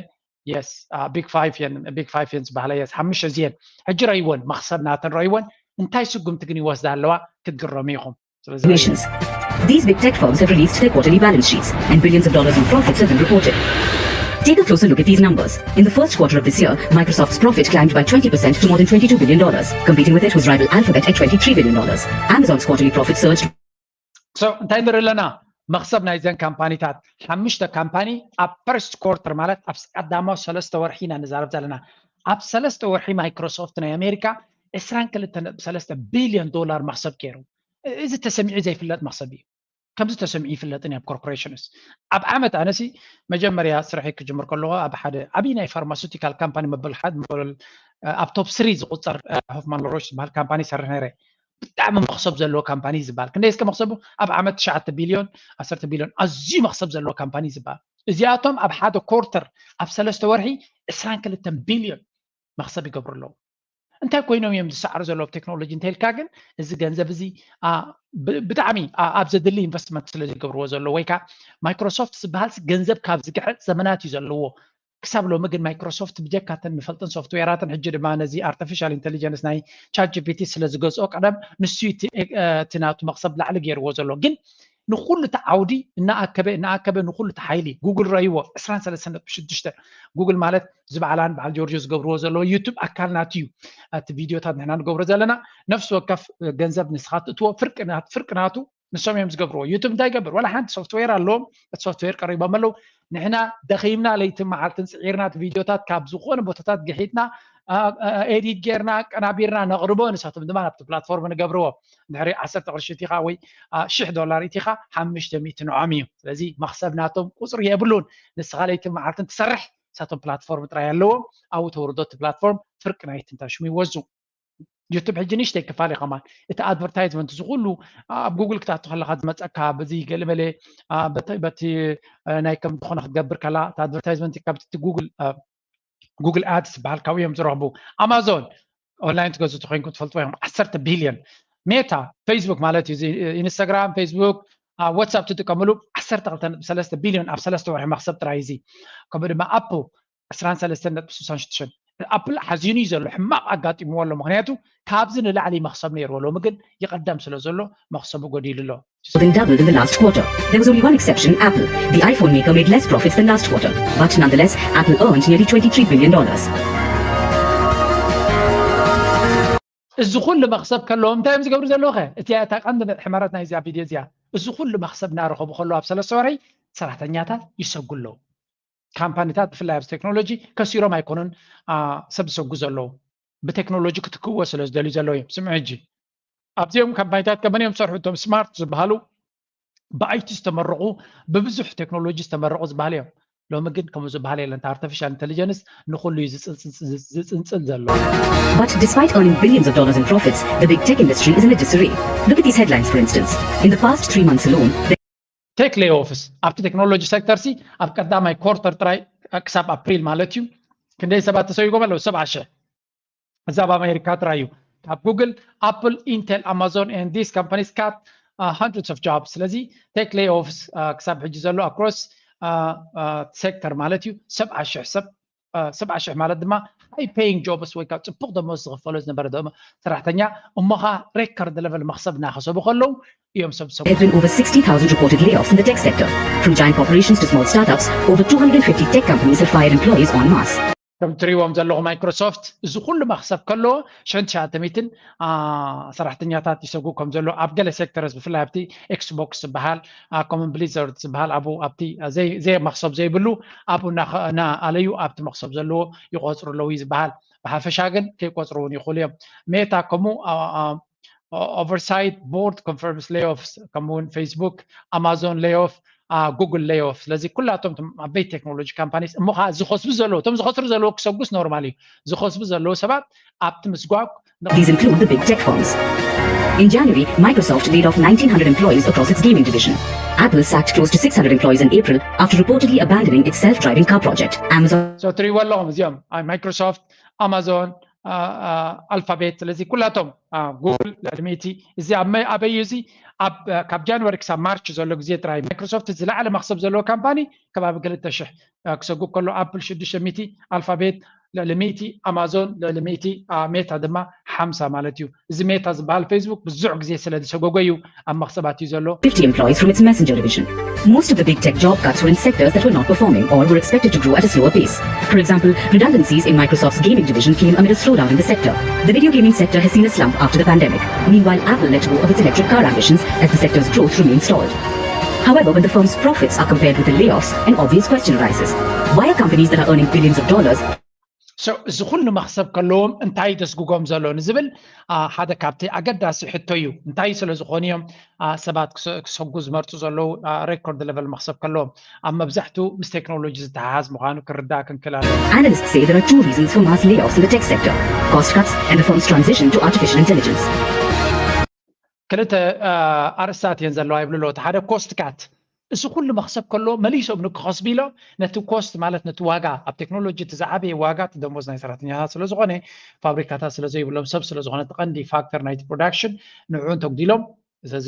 የስ ቢግ ፋይቭ እየን፣ ቢግ ፋይቭ እየን ዝበሃላ የስ ሓሙሽተ እዚየን። ሕጂ ረይወን፣ መኽሰብ ናተን ረይወን፣ እንታይ ስጉምቲ ግን ይወስዳ ኣለዋ ክትግረሙ ኢኹም። ስለዚ Valuations. These big tech firms have released their quarterly balance sheets, and billions of dollars in profits have been reported. Take a closer look at these numbers. In the first quarter of this year, Microsoft's profit climbed by twenty percent to more than twenty-two billion dollars. Competing with it was rival Alphabet at twenty-three billion dollars. Amazon's quarterly profit surged So እንታይ ንርኢ ኣለና? መኽሰብ ናይዘን ካምፓኒታት፣ ሓሙሽተ ካምፓኒ ኣብ ፈርስት ኮርተር ማለት ኣብ ቀዳማዊ ሰለስተ ወርሒ ኢና ንዛረብ ዘለና። ኣብ ሰለስተ ወርሒ ማይክሮሶፍት ናይ ኣሜሪካ ዕስራን ክልተን ነጥቢ ሰለስተ ቢልዮን ዶላር መኽሰብ ገይሩ። እዚ ተሰሚዑ ዘይፍለጥ መኽሰብ እዩ። ከምዚ ተሰሚዑ ይፍለጥን ኣብ ኮርፖሬሽንስ። ኣብ ዓመት ኣነሲ መጀመርያ ስርሐይ ክጅምር ከለኹ ኣብ ሓደ ዓብዪ ናይ ፋርማሱቲካል ካምፓኒ መበል ሓደ መበል ኣብ ቶፕ ስሪ ዝቁፀር ሆፍማን ሮች ዝበሃል ካምፓኒ ይሰርሕ ነይረ። ብጣዕሚ መኽሰብ ዘለዎ ካምፓኒ ዝበሃል። ክንደይ እስከ መኽሰቡ? ኣብ ዓመት ትሽዓተ ቢልዮን፣ ዓሰርተ ቢልዮን ኣዝዩ መኽሰብ ዘለዎ ካምፓኒ ዝበሃል። እዚኣቶም ኣብ ሓደ ኮርተር ኣብ ሰለስተ ወርሒ ዕስራን ክልተን ቢልዮን መኽሰብ ይገብሩ ኣለዉ። እንታይ ኮይኖም እዮም ዝሰዕሩ ዘለዉ ቴክኖሎጂ እንተልካ ግን እዚ ገንዘብ እዚ ብጣዕሚ ኣብ ዘድሊ ኢንቨስትመንት ስለ ዘይገብርዎ ዘሎ ወይ ከዓ ማይክሮሶፍት ዝበሃል ገንዘብ ካብ ዝግሕጥ ዘመናት እዩ ዘለዎ። ክሳብ ሎሚ ግን ማይክሮሶፍት ብጀካተን ንፈልጥን ሶፍትዌራትን ሕጂ ድማ ነዚ ኣርቲፊሻል ኢንቴሊጀንስ ናይ ቻት ጂፒቲ ስለ ዝገዝኦ ቀደም ንሱ እቲ ናቱ መኽሰብ ላዕሊ ገይርዎ ዘሎ ግን ንኩሉ እቲ ዓውዲ እናኣከበ እናኣከበ ንኩሉ እቲ ሓይሊ ጉግል ረእይዎ ዕስራን ሰለስተን ነጥቢ ሽዱሽተ ጉግል ማለት ዝበዓላን በዓል ጆርጆ ዝገብርዎ ዘለዎ ዩቱብ ኣካል ናቱ እዩ። እቲ ቪድዮታት ንሕና ንገብሮ ዘለና ነፍሲ ወከፍ ገንዘብ ንስኻ ትእትዎ ፍርቂ ናቱ ንሶም እዮም ዝገብርዎ። ዩቱብ እንታይ ይገብር? ዋላ ሓንቲ ሶፍትዌር ኣለዎም። እቲ ሶፍትዌር ቀሪቦም ኣለዉ። ንሕና ደኺምና ለይትን መዓልትን ፅዒርና እቲ ቪድዮታት ካብ ዝኾነ ቦታታት ግሒጥና ኤዲት ጌርና ኣቀናቢርና ነቕርቦ። ንሳቶም ድማ ናብቲ ፕላትፎርም ንገብርዎ። ድሕሪ ዓሰርተ ቅርሺ እቲኻ ወይ ሽሕ ዶላር እቲኻ ሓሙሽተ ሚእቲ ንዖም እዩ። ስለዚ መኽሰብ ናቶም ቁፅሪ የብሉን። ንስኻ ለይትን መዓልትን ትሰርሕ፣ ንሳቶም ፕላትፎርም ጥራይ ኣለዎም። ኣብኡ ተወርዶ እቲ ፕላትፎርም ፍርቂ ናይቲ እንታይ ሽሙ ይወዙ። ዩቱብ ሕጂ ንእሽተይ ክፋል እዩ ከማን። እቲ ኣድቨርታይዝመንት እዚ ኩሉ ኣብ ጉግል ክትኣቱ ከለካ ዝመፀካ በዚ ገለመለ በቲ ናይ ከም ዝኾነ ክትገብር ከላ እቲ ኣድቨርታይዝመንት ካብቲ ጉግል ጉግል ኣድስ ዝበሃል ካብኡ እዮም ዝረኽቡ። ኣማዞን ኦንላይን ትገዙ ተኮይንኩም ትፈልጥዎ ኢኹም። ዓሰርተ ቢልዮን ሜታ ፌስቡክ ማለት እዩ። ኢንስታግራም፣ ፌስቡክ፣ ዋትሳፕ ትጥቀምሉ ዓሰርተ ክልተ ነጥቢ ሰለስተ ቢልዮን ኣብ ሰለስተ ወርሒ መክሰብ ጥራይ እዚ። ከምኡ ድማ ኣፕል ዕስራን ሰለስተን ነጥቢ ስሳን ሽዱሽተን ኣፕል ሓዚኑ እዩ ዘሎ፣ ሕማቕ ኣጋጢምዎ ኣሎ። ምክንያቱ ካብዚ ንላዕሊ መኽሰብ ነይርዎ፣ ሎሚ ግን ይቐደም ስለ ዘሎ መኽሰቡ ጎዲሉ ኣሎ። More than doubled in the last quarter. There was only one exception, Apple. The iPhone maker made less profits than last quarter. But nonetheless, Apple earned nearly twenty-three billion dollars. እዚ ኩሉ መኽሰብ ከለዎም እንታይ እዮም ዝገብሩ ዘለዉ ኸ? እቲያ እታ ቀንዲ ሕመረት ናይዚኣ ቪድዮ እዚኣ። እዚ ኩሉ መኽሰብ እናረኸቡ ከለዉ ኣብ ሰለስተ ወርሒ ሰራሕተኛታት ይሰጉ ኣለዉ። ካምፓኒታት ብፍላይ ኣብዚ ቴክኖሎጂ ከሲሮም ኣይኮኑን፣ ሰብ ዝሰጉ ዘለዉ። ብቴክኖሎጂ ክትክእዎ ስለ ዝደልዩ ዘለዉ እዮም። ስምዑ ሕጂ ኣብዚኦም ካምፓኒታት ከመን እዮም ዝሰርሑ? እቶም ስማርት ዝበሃሉ ብኣይቲ ዝተመረቑ ብብዙሕ ቴክኖሎጂ ዝተመረቑ ዝበሃል እዮም። ሎሚ ግን ከምኡ ዝበሃል የለን። ኣርቲፊሻል ኢንቴሊጀንስ ንኹሉ እዩ ዝፅንፅል ዘሎ። But despite earning billions of dollars in profits, the big tech industry is in a disarray. Look at these headlines, for instance. In the past three months alone, ቴክ ሌኦፍስ ኣብቲ ቴክኖሎጂ ሴክተር ሲ ኣብ ቀዳማይ ኮርተር ጥራይ ክሳብ ኣፕሪል ማለት እዩ ክንደይ ሰባት ተሰይጎም ኣለዉ? ሰብዓ ሽሕ። እዚ ኣብ ኣሜሪካ ጥራይ እዩ። ካብ ጉግል፣ ኣፕል፣ ኢንቴል፣ ኣማዞን and these companies cut hundreds of jobs። ስለዚ ቴክ ሌኦፍስ ክሳብ ሕጂ ዘሎ ኣክሮስ ሴክተር ማለት እዩ ሰብዓ ሽሕ ሰብ ሰብዓ ሽሕ ማለት ድማ ሃይ ፔይንግ ጆብስ ወይ ከዓ ፅቡቅ ደሞዝ ዝኽፈሎ ዝነበረ ሰራሕተኛ እሞ ከዓ ሬከርድ ለቨል መክሰብ እናኸሰቡ ከለዉ እዮም ሰብ ሰብ There have been over sixty thousand reported layoffs in the tech sector. From giant corporations to small startups, over two hundred fifty tech companies have fired employees en masse. ከም ትሪዎም ዘለኹ ማይክሮሶፍት እዚ ኩሉ መክሰብ ከለዎ ሸንትሻተ ሚትን ሰራሕተኛታት ይሰጉ ከም ዘሎ ኣብ ገለ ሴክተርስ ብፍላይ ኣብቲ ኤክስቦክስ ዝበሃል ከምኡ ብሊዘርድ ዝበሃል ኣብኡ ኣብቲ ዘይመክሰብ ዘይብሉ ኣብኡ እናኣለዩ ኣብቲ መክሰብ ዘለዎ ይቆፅሩ ኣለዉ እዩ ዝበሃል። ብሓፈሻ ግን ከይቆፅሩ እውን ይኽእሉ እዮም። ሜታ ከምኡ ኦቨርሳይት ቦርድ ኮንፈርምስ ሌኦፍስ ከምኡውን ፌስቡክ ኣማዞን ሌኦፍ ጉግል ሌኦፍ ስለዚ ኩላቶም ዓበይቲ ቴክኖሎጂ ካምፓኒስ እሞ ከዓ ዝኸስቡ ዘለዉ እቶም ዝኸስሩ ዘለዉ ክሰጉስ ኖርማል እዩ። ዝኸስቡ ዘለዉ ሰባት ኣብቲ ምስጓግ These include the big tech firms. In January, Microsoft laid off nineteen hundred employees across its gaming division. Apple sacked close to six hundred employees in April after reportedly abandoning its self-driving car project. Amazon ትሪእዎ ኣለኹም እዚኦም ማይክሮሶፍት ኣማዞን ኣልፋቤት ስለዚ ኩላቶም ጉግል ልዕሊ ሚእቲ እዚ ኣበይ እዩ እዚ ካብ ጃንዋሪ ክሳብ ማርች ዘሎ ግዜ ጥራይ ማይክሮሶፍት ዝለዓለ መክሰብ ዘለዎ ካምፓኒ ከባቢ ክልተ ሽሕ ክሰጉ ከሎ ኣፕል ሽዱሽተ ሚእቲ ኣልፋቤት ልዕሊ ሚእቲ ኣማዞን ልዕሊ ሚእቲ ሜታ ድማ ሓምሳ ማለት እዩ። እዚ ሜታ ዝበሃል ፌስቡክ ብዙሕ ግዜ ስለ ዝሰጎጎ እዩ ኣብ መኽሰባት እዩ ዘሎ። fifty employees from its messenger division. Most of the big tech job cuts were in sectors that were not performing or were expected to grow at a slower pace. For example, redundancies in Microsoft's gaming division came amid a slowdown in the sector. The video gaming sector has seen a slump after the pandemic. Meanwhile, Apple let go of its electric car ambitions as the sector's growth remains stalled. However, when the firm's profits are compared with the layoffs, an obvious question arises. Why are companies that are earning billions of dollars እዚ ኩሉ መኽሰብ ከለዎም እንታይ ደስጉጎም ዘሎ ንዝብል ሓደ ካብቲ ኣገዳሲ ሕቶ እዩ። እንታይ ስለ ዝኾኑ እዮም ሰባት ክሰጉ ዝመርፁ ዘለዉ? ሬኮርድ ለቨል መኽሰብ ከለዎም ኣብ መብዛሕቱ ምስ ቴክኖሎጂ ዝተሓሓዝ ምዃኑ ክርዳእ ክንክል ኣሎ። Analysts say there are two reasons for mass layoffs in the tech sector: cost cuts and the firm's transition to artificial intelligence. ክልተ ኣርእስታት እየን ዘለዋ ይብሉ ኣለዉ። ሓደ ኮስት ካት፣ እዚ ኩሉ መኽሰብ ከሎ መሊሶም ንክኸስቡ ኢሎም ነቲ ኮስት ማለት ነቲ ዋጋ ኣብ ቴክኖሎጂ እቲ ዝዓበየ ዋጋ እቲ ደሞዝ ናይ ሰራሕተኛታት ስለ ዝኾነ ፋብሪካታት ስለ ዘይብሎም ሰብ ስለ ዝኾነ እቲ ቀንዲ ፋክተር ናይቲ ፕሮዳክሽን ንዕኡ እንተጉዲሎም ስለዚ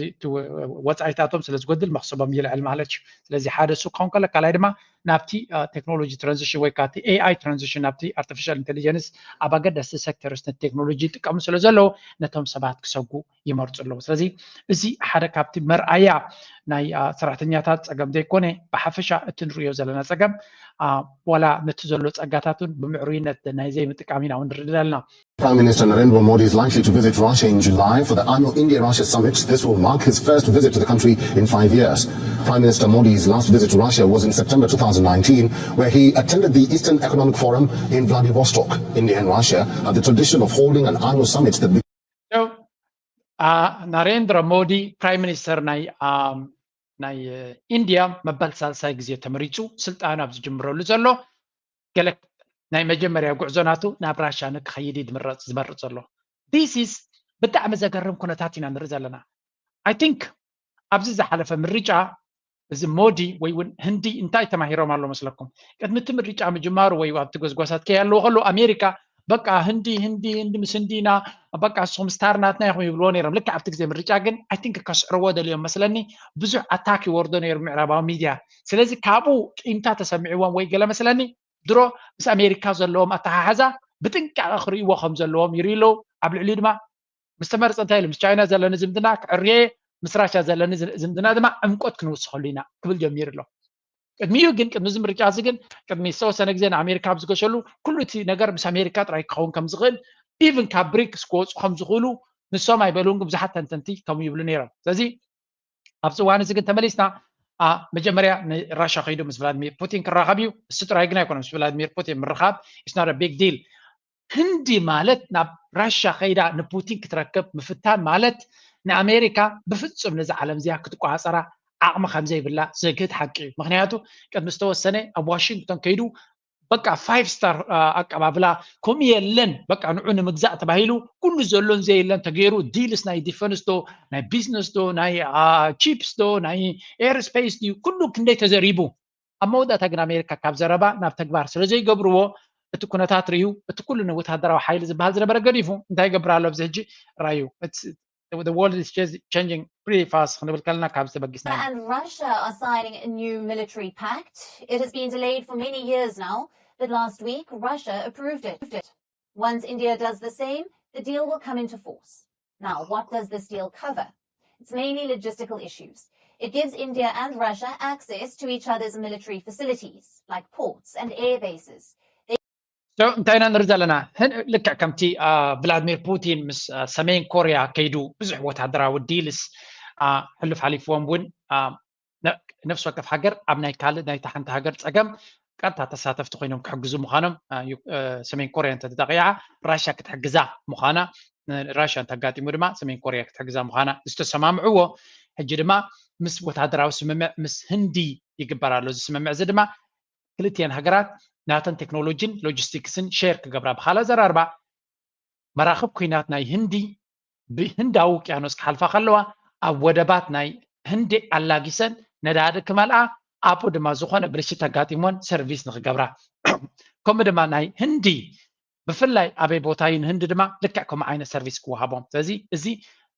ወፃኢታቶም ስለ ዝጎድል መኽሰቦም ይልዕል ማለት እዩ። ስለዚ ሓደ እሱ ክኸውን ከሎ ካልኣይ ድማ ናብቲ ቴክኖሎጂ ትራንዚሽን ወይ ከዓ ኤኣይ ትራንዚሽን ናብቲ ኣርቲፊሻል ኢንቴሊጀንስ ኣብ ኣገደስቲ ሴክተርስ ነቲ ቴክኖሎጂ ይጥቀሙ ስለ ዘለዉ ነቶም ሰባት ክሰጉ ይመርፁ ኣለዉ። ስለዚ እዚ ሓደ ካብቲ መርኣያ ናይ ሰራሕተኛታት ፀገም ዘይኮነ ብሓፈሻ እቲ ንሪኦ ዘለና ፀገም ዋላ ነቲ ዘሎ ፀጋታት እውን ብምዕሩይነት ናይ ዘይምጥቃም ኢና እውን ንርኢ ዘለና። Prime Minister Narendra Modi is likely to visit Russia in July for the annual India-Russia summit. This will mark his first visit to the country in five years. Prime Minister Modi's last visit to Russia was in September two thousand nineteen, where he attended the Eastern Economic Forum in Vladivostok, India and Russia, have the tradition of holding an annual summit that ናሬንድራ ሞዲ ፕራይም ሚኒስተር ናይ ናይ ኢንድያ መበል ሳልሳይ ግዜ ተመሪፁ ስልጣኑ ኣብ ዝጅምረሉ ዘሎ ገለ ናይ መጀመርያ ጉዕዞ ናቱ ናብ ራሻ ንክኸይድ እዩ ዝምረፅ ዝመርፅ ዘሎ። This is ብጣዕሚ ዘገርም ኩነታት ኢና ንርኢ ዘለና። I think ኣብዚ ዝሓለፈ ምርጫ እዚ ሞዲ ወይ እውን ህንዲ እንታይ ተማሂሮም ኣሎ መስለኩም? ቅድሚ እቲ ምርጫ ምጅማሩ ወይ ኣብቲ ጎስጓሳት ከይ ኣለዎ ከሎ ኣሜሪካ በቃ ህንዲ ህንዲ ህንዲ ምስ ህንዲ ኢና በቃ ንስኹም ስታር ናትና ኢኹም ይብልዎ ነይሮም። ልክዕ ኣብቲ ግዜ ምርጫ ግን I think ከስዕርዎ ደልዮም መስለኒ። ብዙሕ ኣታክ ይወርዶ ነይሩ ምዕራባዊ ሚድያ። ስለዚ ካብኡ ቂምታ ተሰሚዕዎም ወይ ገለ መስለኒ ድሮ ምስ ኣሜሪካ ዘለዎም ኣተሓሕዛ ብጥንቃቐ ክርእይዎ ከም ዘለዎም ይርእዩ ኣለዉ። ኣብ ልዕሊኡ ድማ ምስ ተመርፀ እንታይ ኢሉ ምስ ቻይና ዘለኒ ዝምድና ክዕርየ ምስ ራሻ ዘለኒ ዝምድና ድማ ዕምቆት ክንውስኸሉ ኢና ክብል ጀሚሩ ኣሎ። ቅድሚኡ ግን ቅድሚ እዚ ምርጫ እዚ ግን ቅድሚ ዝተወሰነ ግዜ ንኣሜሪካ ኣብ ዝገሸሉ ኩሉ እቲ ነገር ምስ ኣሜሪካ ጥራይ ክኸውን ከም ዝኽእል ኢቭን ካብ ብሪክስ ክወፁ ከም ዝኽእሉ ንሶም ኣይበልውን ግን ብዙሓት ተንተንቲ ከምኡ ይብሉ ነይሮም። ስለዚ ኣብዚ እዋን እዚ ግን ተመሊስና መጀመርያ ንራሻ ከይዱ ምስ ቭላድሚር ፑቲን ክራኸብ እዩ። እሱ ጥራይ ግን ኣይኮነ ምስ ቭላድሚር ፑቲን ምርኻብ is not a big deal። ህንዲ ማለት ናብ ራሻ ከይዳ ንፑቲን ክትረክብ ምፍታን ማለት ንኣሜሪካ ብፍፁም ነዚ ዓለም እዚኣ ክትቆፃፀራ ዓቕሚ ከምዘይብላ ዘግህድ ሓቂ እዩ። ምክንያቱ ቅድሚ ዝተወሰነ ኣብ ዋሽንግቶን ከይዱ በቃ ፋይቭ ስታር ኣቀባብላ ከምኡ የለን በቃ ንዑ ንምግዛእ ተባሂሉ ኩሉ ዘሎን ዘየለን ተገይሩ ዲልስ ናይ ዲፈንስ ዶ ናይ ቢዝነስ ዶ ናይ ቺፕስ ዶ ናይ ኤርስፔስ ድዩ ኩሉ ክንደይ ተዘሪቡ ኣብ መወዳእታ ግን ኣሜሪካ ካብ ዘረባ ናብ ተግባር ስለ ዘይገብርዎ እቲ ኩነታት ርዩ እቲ ኩሉ ንወታደራዊ ሓይሊ ዝበሃል ዝነበረ ገዲፉ እንታይ ይገብር ኣሎ ኣብዚ ሕጂ ራዩ the world is changing pretty fast ክንብል ከለና ካብ ዝተበጊስና And Russia are signing a new military pact. It has been delayed for many years now, but last week Russia approved it. Once India does the same, the deal will come into force. Now, what does this deal cover? It's mainly logistical issues. It gives India and Russia access to each other's military facilities, like ports and air bases. እንታይ ኢና ንርኢ ዘለና? ልክዕ ከምቲ ቭላድሚር ፑቲን ምስ ሰሜን ኮርያ ከይዱ ብዙሕ ወታደራዊ ዲልስ ሕሉፍ ሓሊፍዎም እውን ነፍሲ ወከፍ ሃገር ኣብ ናይ ካልእ ናይታ ሓንቲ ሃገር ፀገም ቀጥታ ተሳተፍቲ ኮይኖም ክሕግዙ ምዃኖም ሰሜን ኮርያ እንተተጠቂዓ ራሽያ ክትሕግዛ ምዃና ራሽያ እንተጋጢሙ ድማ ሰሜን ኮርያ ክትሕግዛ ምዃና ዝተሰማምዕዎ ሕጂ ድማ ምስ ወታደራዊ ስምምዕ ምስ ህንዲ ይግበር ኣሎ። እዚ ስምምዕ እዚ ድማ ክልቲኤን ሃገራት ናተን ቴክኖሎጂን ሎጂስቲክስን ሼር ክገብራ ብካልእ ኣዘራርባ መራኽብ ኩናት ናይ ህንዲ ብህንዳዊ ውቅያኖስ ክሓልፋ ከለዋ ኣብ ወደባት ናይ ህንዲ ኣላጊሰን ነዳዲ ክመልኣ ኣብኡ ድማ ዝኾነ ብልሽት ተጋጢሞን ሰርቪስ ንክገብራ ከምኡ ድማ ናይ ህንዲ ብፍላይ ኣበይ ቦታ እዩ ንህንዲ ድማ ልክዕ ከምኡ ዓይነት ሰርቪስ ክወሃቦም ስለዚ እዚ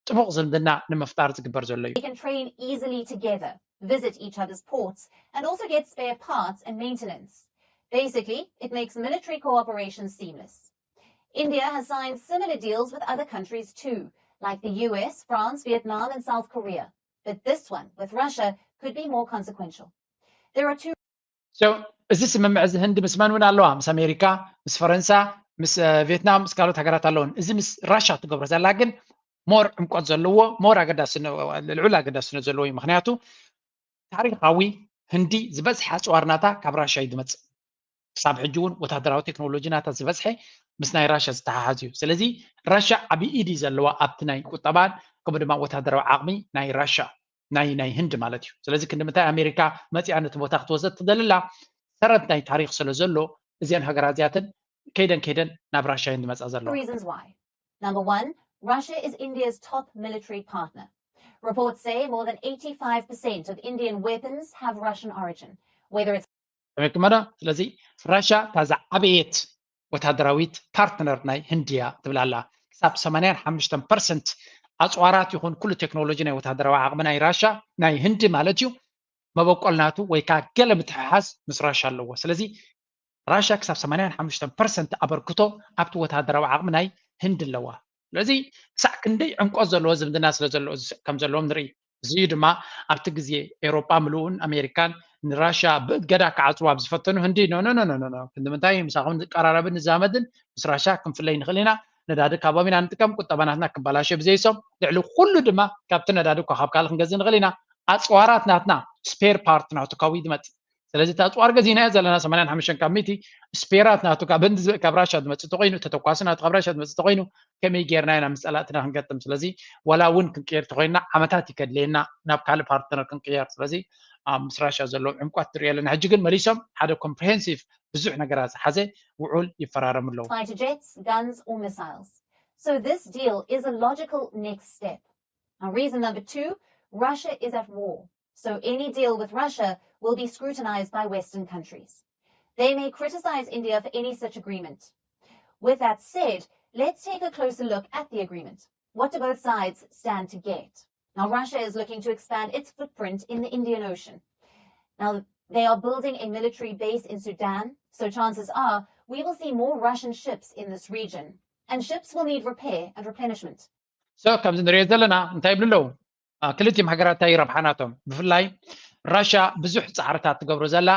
ጥቡቕ ዝምድና ንምፍጣር ዝግበር ዘሎ እዩ። They can train easily together, visit each other's ports, and also get spare parts and maintenance. Basically, it makes military cooperation seamless. India has signed similar deals with other countries too, like the U S, France, Vietnam, and South Korea. But this one, with Russia, could be more consequential. There are two እዚ ስምምዕ እዚ ህንዲ ምስ መን እውን ኣለዋ? ምስ ኣሜሪካ፣ ምስ ፈረንሳ፣ ምስ ቪየትናም፣ ምስ ካልኦት ሃገራት ኣለውን። እዚ ምስ ራሻ ትገብሮ ዘላ ግን ሞር ዕምቆት ዘለዎ ሞር ኣገዳስነ ልዑል ኣገዳስነት ዘለዎ እዩ። ምክንያቱ ታሪካዊ ህንዲ ዝበዝሐ ኣፅዋር ናታ ካብ ራሻ እዩ ዝመፅእ። ክሳብ ሕጂ እውን ወታደራዊ ቴክኖሎጂ ናታ ዝበዝሐ ምስ ናይ ራሻ ዝተሓሓዝ እዩ። ስለዚ ራሻ ዓብዪ ኢድ እዩ ዘለዋ ኣብቲ ናይ ቁጠባን ከምኡ ድማ ወታደራዊ ዓቕሚ ናይ ራሻ ናይ ናይ ህንድ ማለት እዩ። ስለዚ ክንዲ ምንታይ ኣሜሪካ መፂኣ ነቲ ቦታ ክትወስደ ትደልላ ሰረት ናይ ታሪክ ስለ ዘሎ እዚአን ሃገራት እዚኣተን ከይደን ከይደን ናብ ራሻ እየን ዝመፃ ዘለዋ። Reasons why. Number one, Russia is India's top military partner. Reports say more than eighty-five percent of Indian weapons have Russian origin, whether it's ተመክመዶ ስለዚ ራሻ እታ ዝዓበየት ወታደራዊት ፓርትነር ናይ ህንድያ ትብላላ ክሳብ ሰማንያን ሓሙሽተን ፐርሰንት ኣፅዋራት ይኹን ኩሉ ቴክኖሎጂ ናይ ወታደራዊ ዓቕሚ ናይ ራሻ ናይ ህንዲ ማለት እዩ መበቆል ናቱ ወይ ከዓ ገለ ምትሕሓዝ ምስ ራሻ ኣለዎ። ስለዚ ራሻ ክሳብ ሰማንያን ሓሙሽተን ፐርሰንት ኣበርክቶ ኣብቲ ወታደራዊ ዓቕሚ ናይ ህንዲ ኣለዋ። ስለዚ ክሳዕ ክንደይ ዕምቆት ዘለዎ ዝምድና ስለ ዘሎ ከም ዘለዎም ንርኢ። እዚ ድማ ኣብቲ ግዜ ኤውሮጳ ምልኡን ኣሜሪካን ንራሻ ብእገዳ ክዓፅዋ ኣብ ዝፈተኑ ህንዲ ኖኖኖኖኖ ክንዲ ምንታይ ምሳኹም ንቀራረብን ንዛመድን ምስ ራሻ ክንፍለይ ንኽእል ኢና። ነዳዲ ካቦም ኢና ንጥቀም፣ ቁጠባ ናትና ክበላሸ ብዘይሶም ልዕሊ ኩሉ ድማ ካብቲ ነዳዲ እኳ ካብ ካልእ ክንገዝእ ንኽእል ኢና። ኣፅዋራት ናትና ስፔር ፓርት ናቱ ካብ ዝመፅእ ስለዚ እቲ ኣፅዋር ገዚእናዮ ዘለና ሰማንያን ሓሙሽተን ካብ ሚእቲ ስፔራት ናቱ ካብ ህንዲ ካብ ራሻ ዝመፅእ ተኮይኑ ተተኳሲ ናቱ ካብ ራሻ ዝመፅእ ተኮይኑ ከመይ ጌርና ኢና ምስ ፀላእትና ክንገጥም ስለዚ ዋላ እውን ክንቅየር ተኮይንና ዓመታት ይከድልየና ናብ ካልእ ፓርትነር ክንቅየር ስለዚ ምስ ራሻ ዘለዎም ዕምቋት ንሪኦ ኣለና ሕጂ ግን መሊሶም ሓደ ኮምፕሬሄንሲቭ ብዙሕ ነገራት ዝሓዘ ውዑል ይፈራረሙ ኣለዉ fighter jets, guns, or missiles. So this deal is a logical next step. Now, reason number two, Russia is at war. So any deal with Russia will be scrutinized by Western countries. They may criticize India for any such agreement. With that said, let's take a closer look at the agreement. What do both sides stand to get? Now, Russia is looking to expand its footprint in the Indian Ocean. Now, they are building a military base in Sudan, so chances are we will see more Russian ships in this region. And ships will need repair and replenishment. so ከምዚ ንሪኦ ዘለና እንታይ ይብሉ ኣለዉ ክልቲኦም ሃገራት እንታይ ረብሓ ናቶም ብፍላይ ራሻ ብዙሕ ፃዕርታት ትገብሮ ዘላ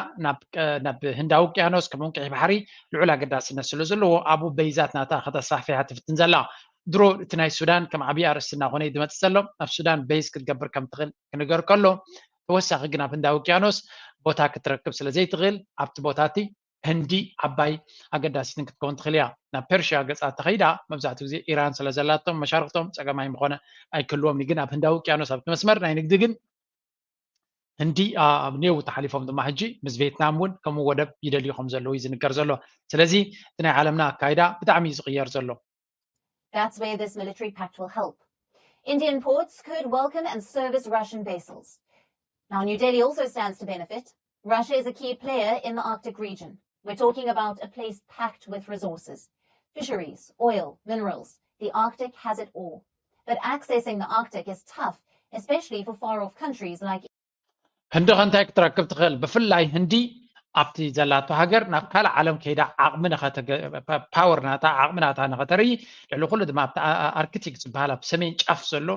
ናብ ህንዳዊ ውቅያኖስ ከምኡውን ቀይሕ ባሕሪ ልዑል ኣገዳስነት ስለ ዘለዎ ኣብኡ በይዛት ናታ ከተስፋሕፍሓ ትፍትን ዘላ ድሮ እቲ ናይ ሱዳን ከም ዓብዪ ኣርእስቲ እናኾነ እዩ ዝመፅእ ዘሎ ኣብ ሱዳን በይዝ ክትገብር ከም ትኽእል ክንገር ከሎ ተወሳኺ ግን ኣብ ህንዳዊ ውቅያኖስ ቦታ ክትረክብ ስለ ዘይትኽእል ኣብቲ ቦታ እቲ ህንዲ ዓባይ ኣገዳሲትን ክትከውን ትኽእል እያ ናብ ፐርሽያ ገፃ ተኸይዳ መብዛሕትኡ ግዜ ኢራን ስለ ዘላቶም መሻርክቶም ፀገማይ ምኾነ ኣይክህልዎም ግን ኣብ ህንዳዊ ውቅያኖስ ኣብቲ መስመር ናይ ንግዲ ግን ህንዲ ኣብ ኔው ተሓሊፎም ድማ ሕጂ ምስ ቬትናም እውን ከምኡ ወደብ ይደልዩ ከም ዘለዉ እዩ ዝንገር ዘሎ ስለዚ እቲ ናይ ዓለምና ኣካይዳ ብጣዕሚ እዩ ዝቕየር ዘሎ That's where this military pact will help. Indian ports could welcome and service Russian vessels. Now, New Delhi also stands to benefit. Russia is a key player in the Arctic region. We're talking about a place packed with resources fisheries, oil, minerals. The Arctic has it all. But accessing the Arctic is tough, especially for far off countries like ህንዲ ከ እንታይ ክትረክብ ትኽእል ብፍላይ ህንዲ ኣብቲ ዘላቶ ሃገር ናብ ካልእ ዓለም ከይዳ ዓቕሚ ፓወር ናታ ዓቕሚ ናታ ንኸተርኢ ልዕሊ ኩሉ ድማ ኣብቲ ኣርክቲክ ዝበሃል ኣብ ሰሜን ጫፍ ዘሎ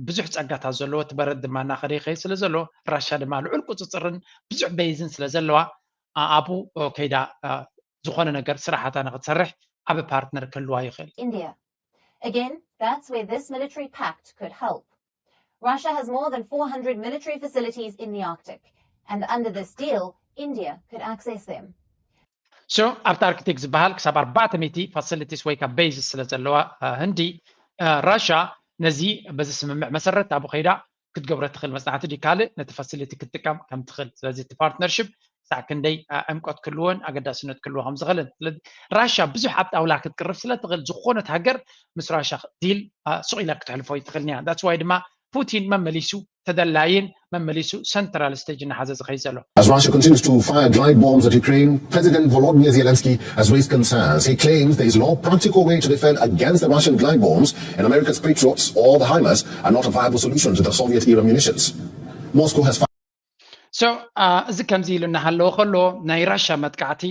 ብዙሕ ፀጋታት ዘለዎ እቲ በረድ ድማ እናኸደ ይኸይድ ስለ ዘሎ ራሻ ድማ ልዑል ቁፅፅርን ብዙሕ በይዝን ስለ ዘለዋ ኣብኡ ከይዳ ዝኾነ ነገር ስራሓታ ንክትሰርሕ ዓብ ፓርትነር ክህልዋ ይኽእል India. Again, that's where this military pact could help. Russia has more than four hundred military facilities in the Arctic, and under this deal, India could access them. so ኣብቲ ኣርክቲክ ዝበሃል ክሳብ ኣርባዕተ ሚእቲ ፋሲሊቲስ ወይ ከዓ ቤዝስ ስለ ዘለዋ ህንዲ ራሻ ነዚ በዚ ስምምዕ መሰረት ኣብኡ ከይዳ ክትገብሮ ትኽእል መፅናዕቲ ድዩ ካልእ ነቲ ፋሲሊቲ ክትጥቀም ከም ትኽእል ስለዚ እቲ ፓርትነርሽፕ ክሳዕ ክንደይ ዕምቆት ክህልዎን ኣገዳስነት ክህልዎ ከም ዝኽእልን ስለዚ ራሻ ብዙሕ ኣብ ጣውላ ክትቅርብ ስለ ትኽእል ዝኾነት ሃገር ምስ ራሻ ዲል ሱቕ ኢላ ክትሕልፎ ይትኽእል እያ that's why ድማ ፑቲን መመሊሱ ተደላይን መመሊሱ ሰንትራል ስቴጅ እናሓዘ ዝኸይድ ዘሎ As Russia continues to fire glide bombs at Ukraine, President Volodymyr Zelensky has raised concerns. He claims there is no practical way to defend against the Russian glide bombs, and America's Patriots or the HIMARS are not a viable solution to the Soviet-era munitions. Moscow has so እዚ ከምዚ ኢሉ እናሃለወ ከሎ ናይ ራሻ መጥቃዕቲ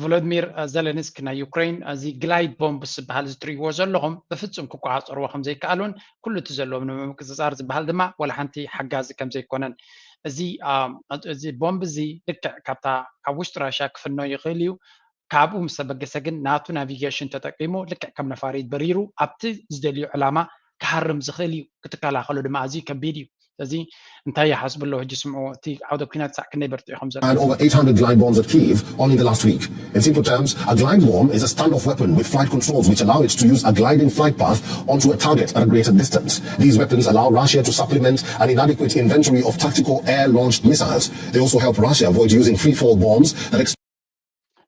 ቮሎድሚር ዘለንስኪ ናይ ዩክሬን እዚ ግላይድ ቦምብስ ዝበሃል ዝትርእይዎ ዘለኹም ብፍጹም ክቆፃፀርዎ ከም ዘይከኣሉን ኩሉ እቲ ዘለዎም ንምምቅፅፃር ዝበሃል ድማ ዋላ ሓንቲ ሓጋዚ ከም ዘይኮነን እዚ እዚ ቦምብ እዚ ልክዕ ካብታ ካብ ውሽጢ ራሻ ክፍኖ ይኽእል እዩ ካብኡ ምስ ተበገሰ ግን ናቱ ናቪጌሽን ተጠቂሙ ልክዕ ከም ነፋሪት በሪሩ ኣብቲ ዝደልዩ ዕላማ ክሃርም ዝኽእል እዩ ክትከላኸሎ ድማ ኣዝዩ ከቢድ እዩ እዚ እንታይ ይሓስቡ ኣለዉ ሕጂ ስምዑ፣ እቲ ዓውደ ኩናት ሳዕ ክንደይ በርቲዑ ከም ዘሎ። And over eight hundred glide bombs at Kyiv only in the last week. In simple terms, a glide bomb is a standoff weapon with flight controls which allow it to use a gliding flight path onto a target at a greater distance. These weapons allow Russia to supplement an inadequate inventory of tactical air-launched missiles. They also help Russia avoid using free-fall bombs that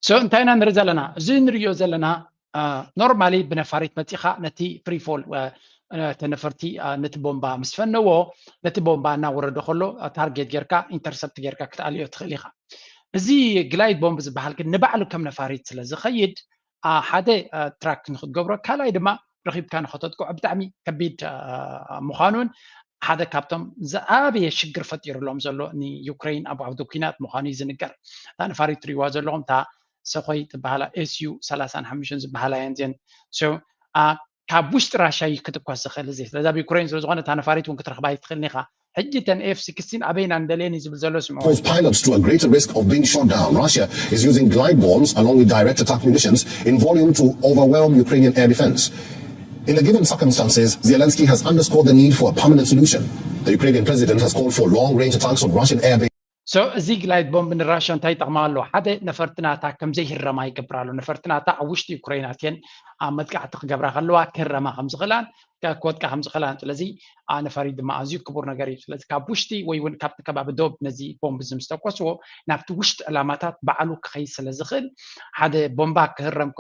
so እንታይ ኢና ንርኢ ዘለና? እዚ ንሪኦ ዘለና normally ብነፋሪት መፂኻ ነቲ free fall ተነፈርቲ ነቲ ቦምባ ምስ ፈነዎ ነቲ ቦምባ እናወረዶ ከሎ ታርጌት ጌርካ ኢንተርሰፕት ጌርካ ክትኣልዮ ትኽእል ኢኻ። እዚ ግላይድ ቦምብ ዝበሃል ግን ንባዕሉ ከም ነፋሪት ስለ ዝኸይድ ሓደ ትራክ ንክትገብሮ ካልኣይ ድማ ረኺብካ ንኸተጥቅዖ ብጣዕሚ ከቢድ ምዃኑን ሓደ ካብቶም ዝዓበየ ሽግር ፈጢሩሎም ዘሎ ንዩክሬን ኣብ ዓውዲ ኩናት ምዃኑ እዩ ዝንገር። እታ ነፋሪት ትሪእዋ ዘለኹም እታ ሰኾይ ትበሃላ ኤስዩ ሰላሳን ሓሙሽተን ዝበሃላ እየን እዚአን። ካብ ውሽጢ ራሻ እዩ ክትኳስ ዝኽእል እዚ። ስለዚ ኣብ ዩክሬን ስለ ዝኾነ እታ ነፋሪት እውን ክትረኽባ ኣይትኽእልን ኢኻ። ሕጂ እተን ኤፍ ሲክስቲን ኣበይና ንደልየን እዩ ዝብል ዘሎ ስምዖን። Pose pilots to a greater risk of being shot down. Russia is using glide bombs along with direct attack munitions in volume to overwhelm Ukrainian air defense. In the given circumstances, Zelensky has underscored the need for a permanent solution. The Ukrainian president has called for long-range attacks on Russian air bases. So እዚ ግላይድ ቦምብ ንራሻ እንታይ ይጠቕማ ኣሎ? ሓደ ነፈርቲ ናታ ከም ዘይህረማ ይገብር ኣሎ። ነፈርቲ ናታ ኣብ ውሽጢ ዩክሬን ኣትየን ኣብ መጥቃዕቲ ክገብራ ከለዋ ክህረማ ከም ዝኽእላን ክወድቃ ከም ዝኽእላን። ስለዚ ነፋሪት ድማ ኣዝዩ ክቡር ነገር እዩ። ስለዚ ካብ ውሽጢ ወይ እውን ካብቲ ከባቢ ዶብ ነዚ ቦምብ እዚ ምስ ተኮስዎ ናብቲ ውሽጢ ዕላማታት ባዕሉ ክኸይድ ስለ ዝኽእል ሓደ ቦምባ ክህረም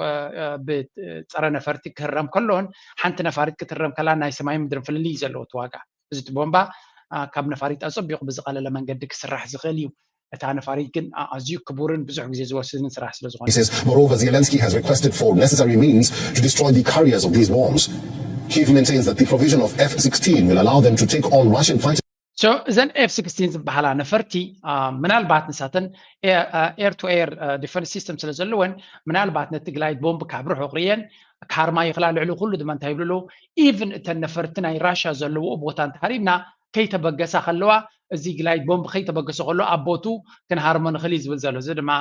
ብፀረ ነፈርቲ ክህረም ከሎን ሓንቲ ነፋሪት ክትህረም ከላ ናይ ሰማይ ምድርን ፍልልይ እዩ ዘለዎ እቲ ዋጋ። እዚ እቲ ቦምባ ካብ ነፋሪት ኣጸቢቑ ብዝቐለለ መንገዲ ክስራሕ ዝኽእል እዩ። እታ ነፋሪት ግን ኣዝዩ ክቡርን ብዙሕ ግዜ ዝወስድን ስራሕ ስለ ዝኾነ። Moreover, Zelensky has requested for necessary means to destroy the carriers of these bombs. Kyiv maintains that the provision of F sixteen will allow them to take on Russian fighters. So እዘን ኤፍ ሲክስቲን ዝበሃላ ነፈርቲ ምናልባት ንሳተን air to air defense system ስለ ዘለወን ምናልባት ነቲ ግላይድ ቦምብ ካብ ርሑቕ ርእየን ክሃርማ ይኽላ። ልዕሊ ኩሉ ድማ እንታይ ይብሉ ኣለዉ? ኢቭን እተን ነፈርቲ ናይ ራሻ ዘለውኦ ቦታ እንተሃሪምና ከይተበገሳ ከለዋ እዚ ግላይድ ቦምብ ከይተበገሰ ከሎ ኣብ ቦቱ ክንሃርሞ ንኽእል እዩ ዝብል ዘሎ። እዚ ድማ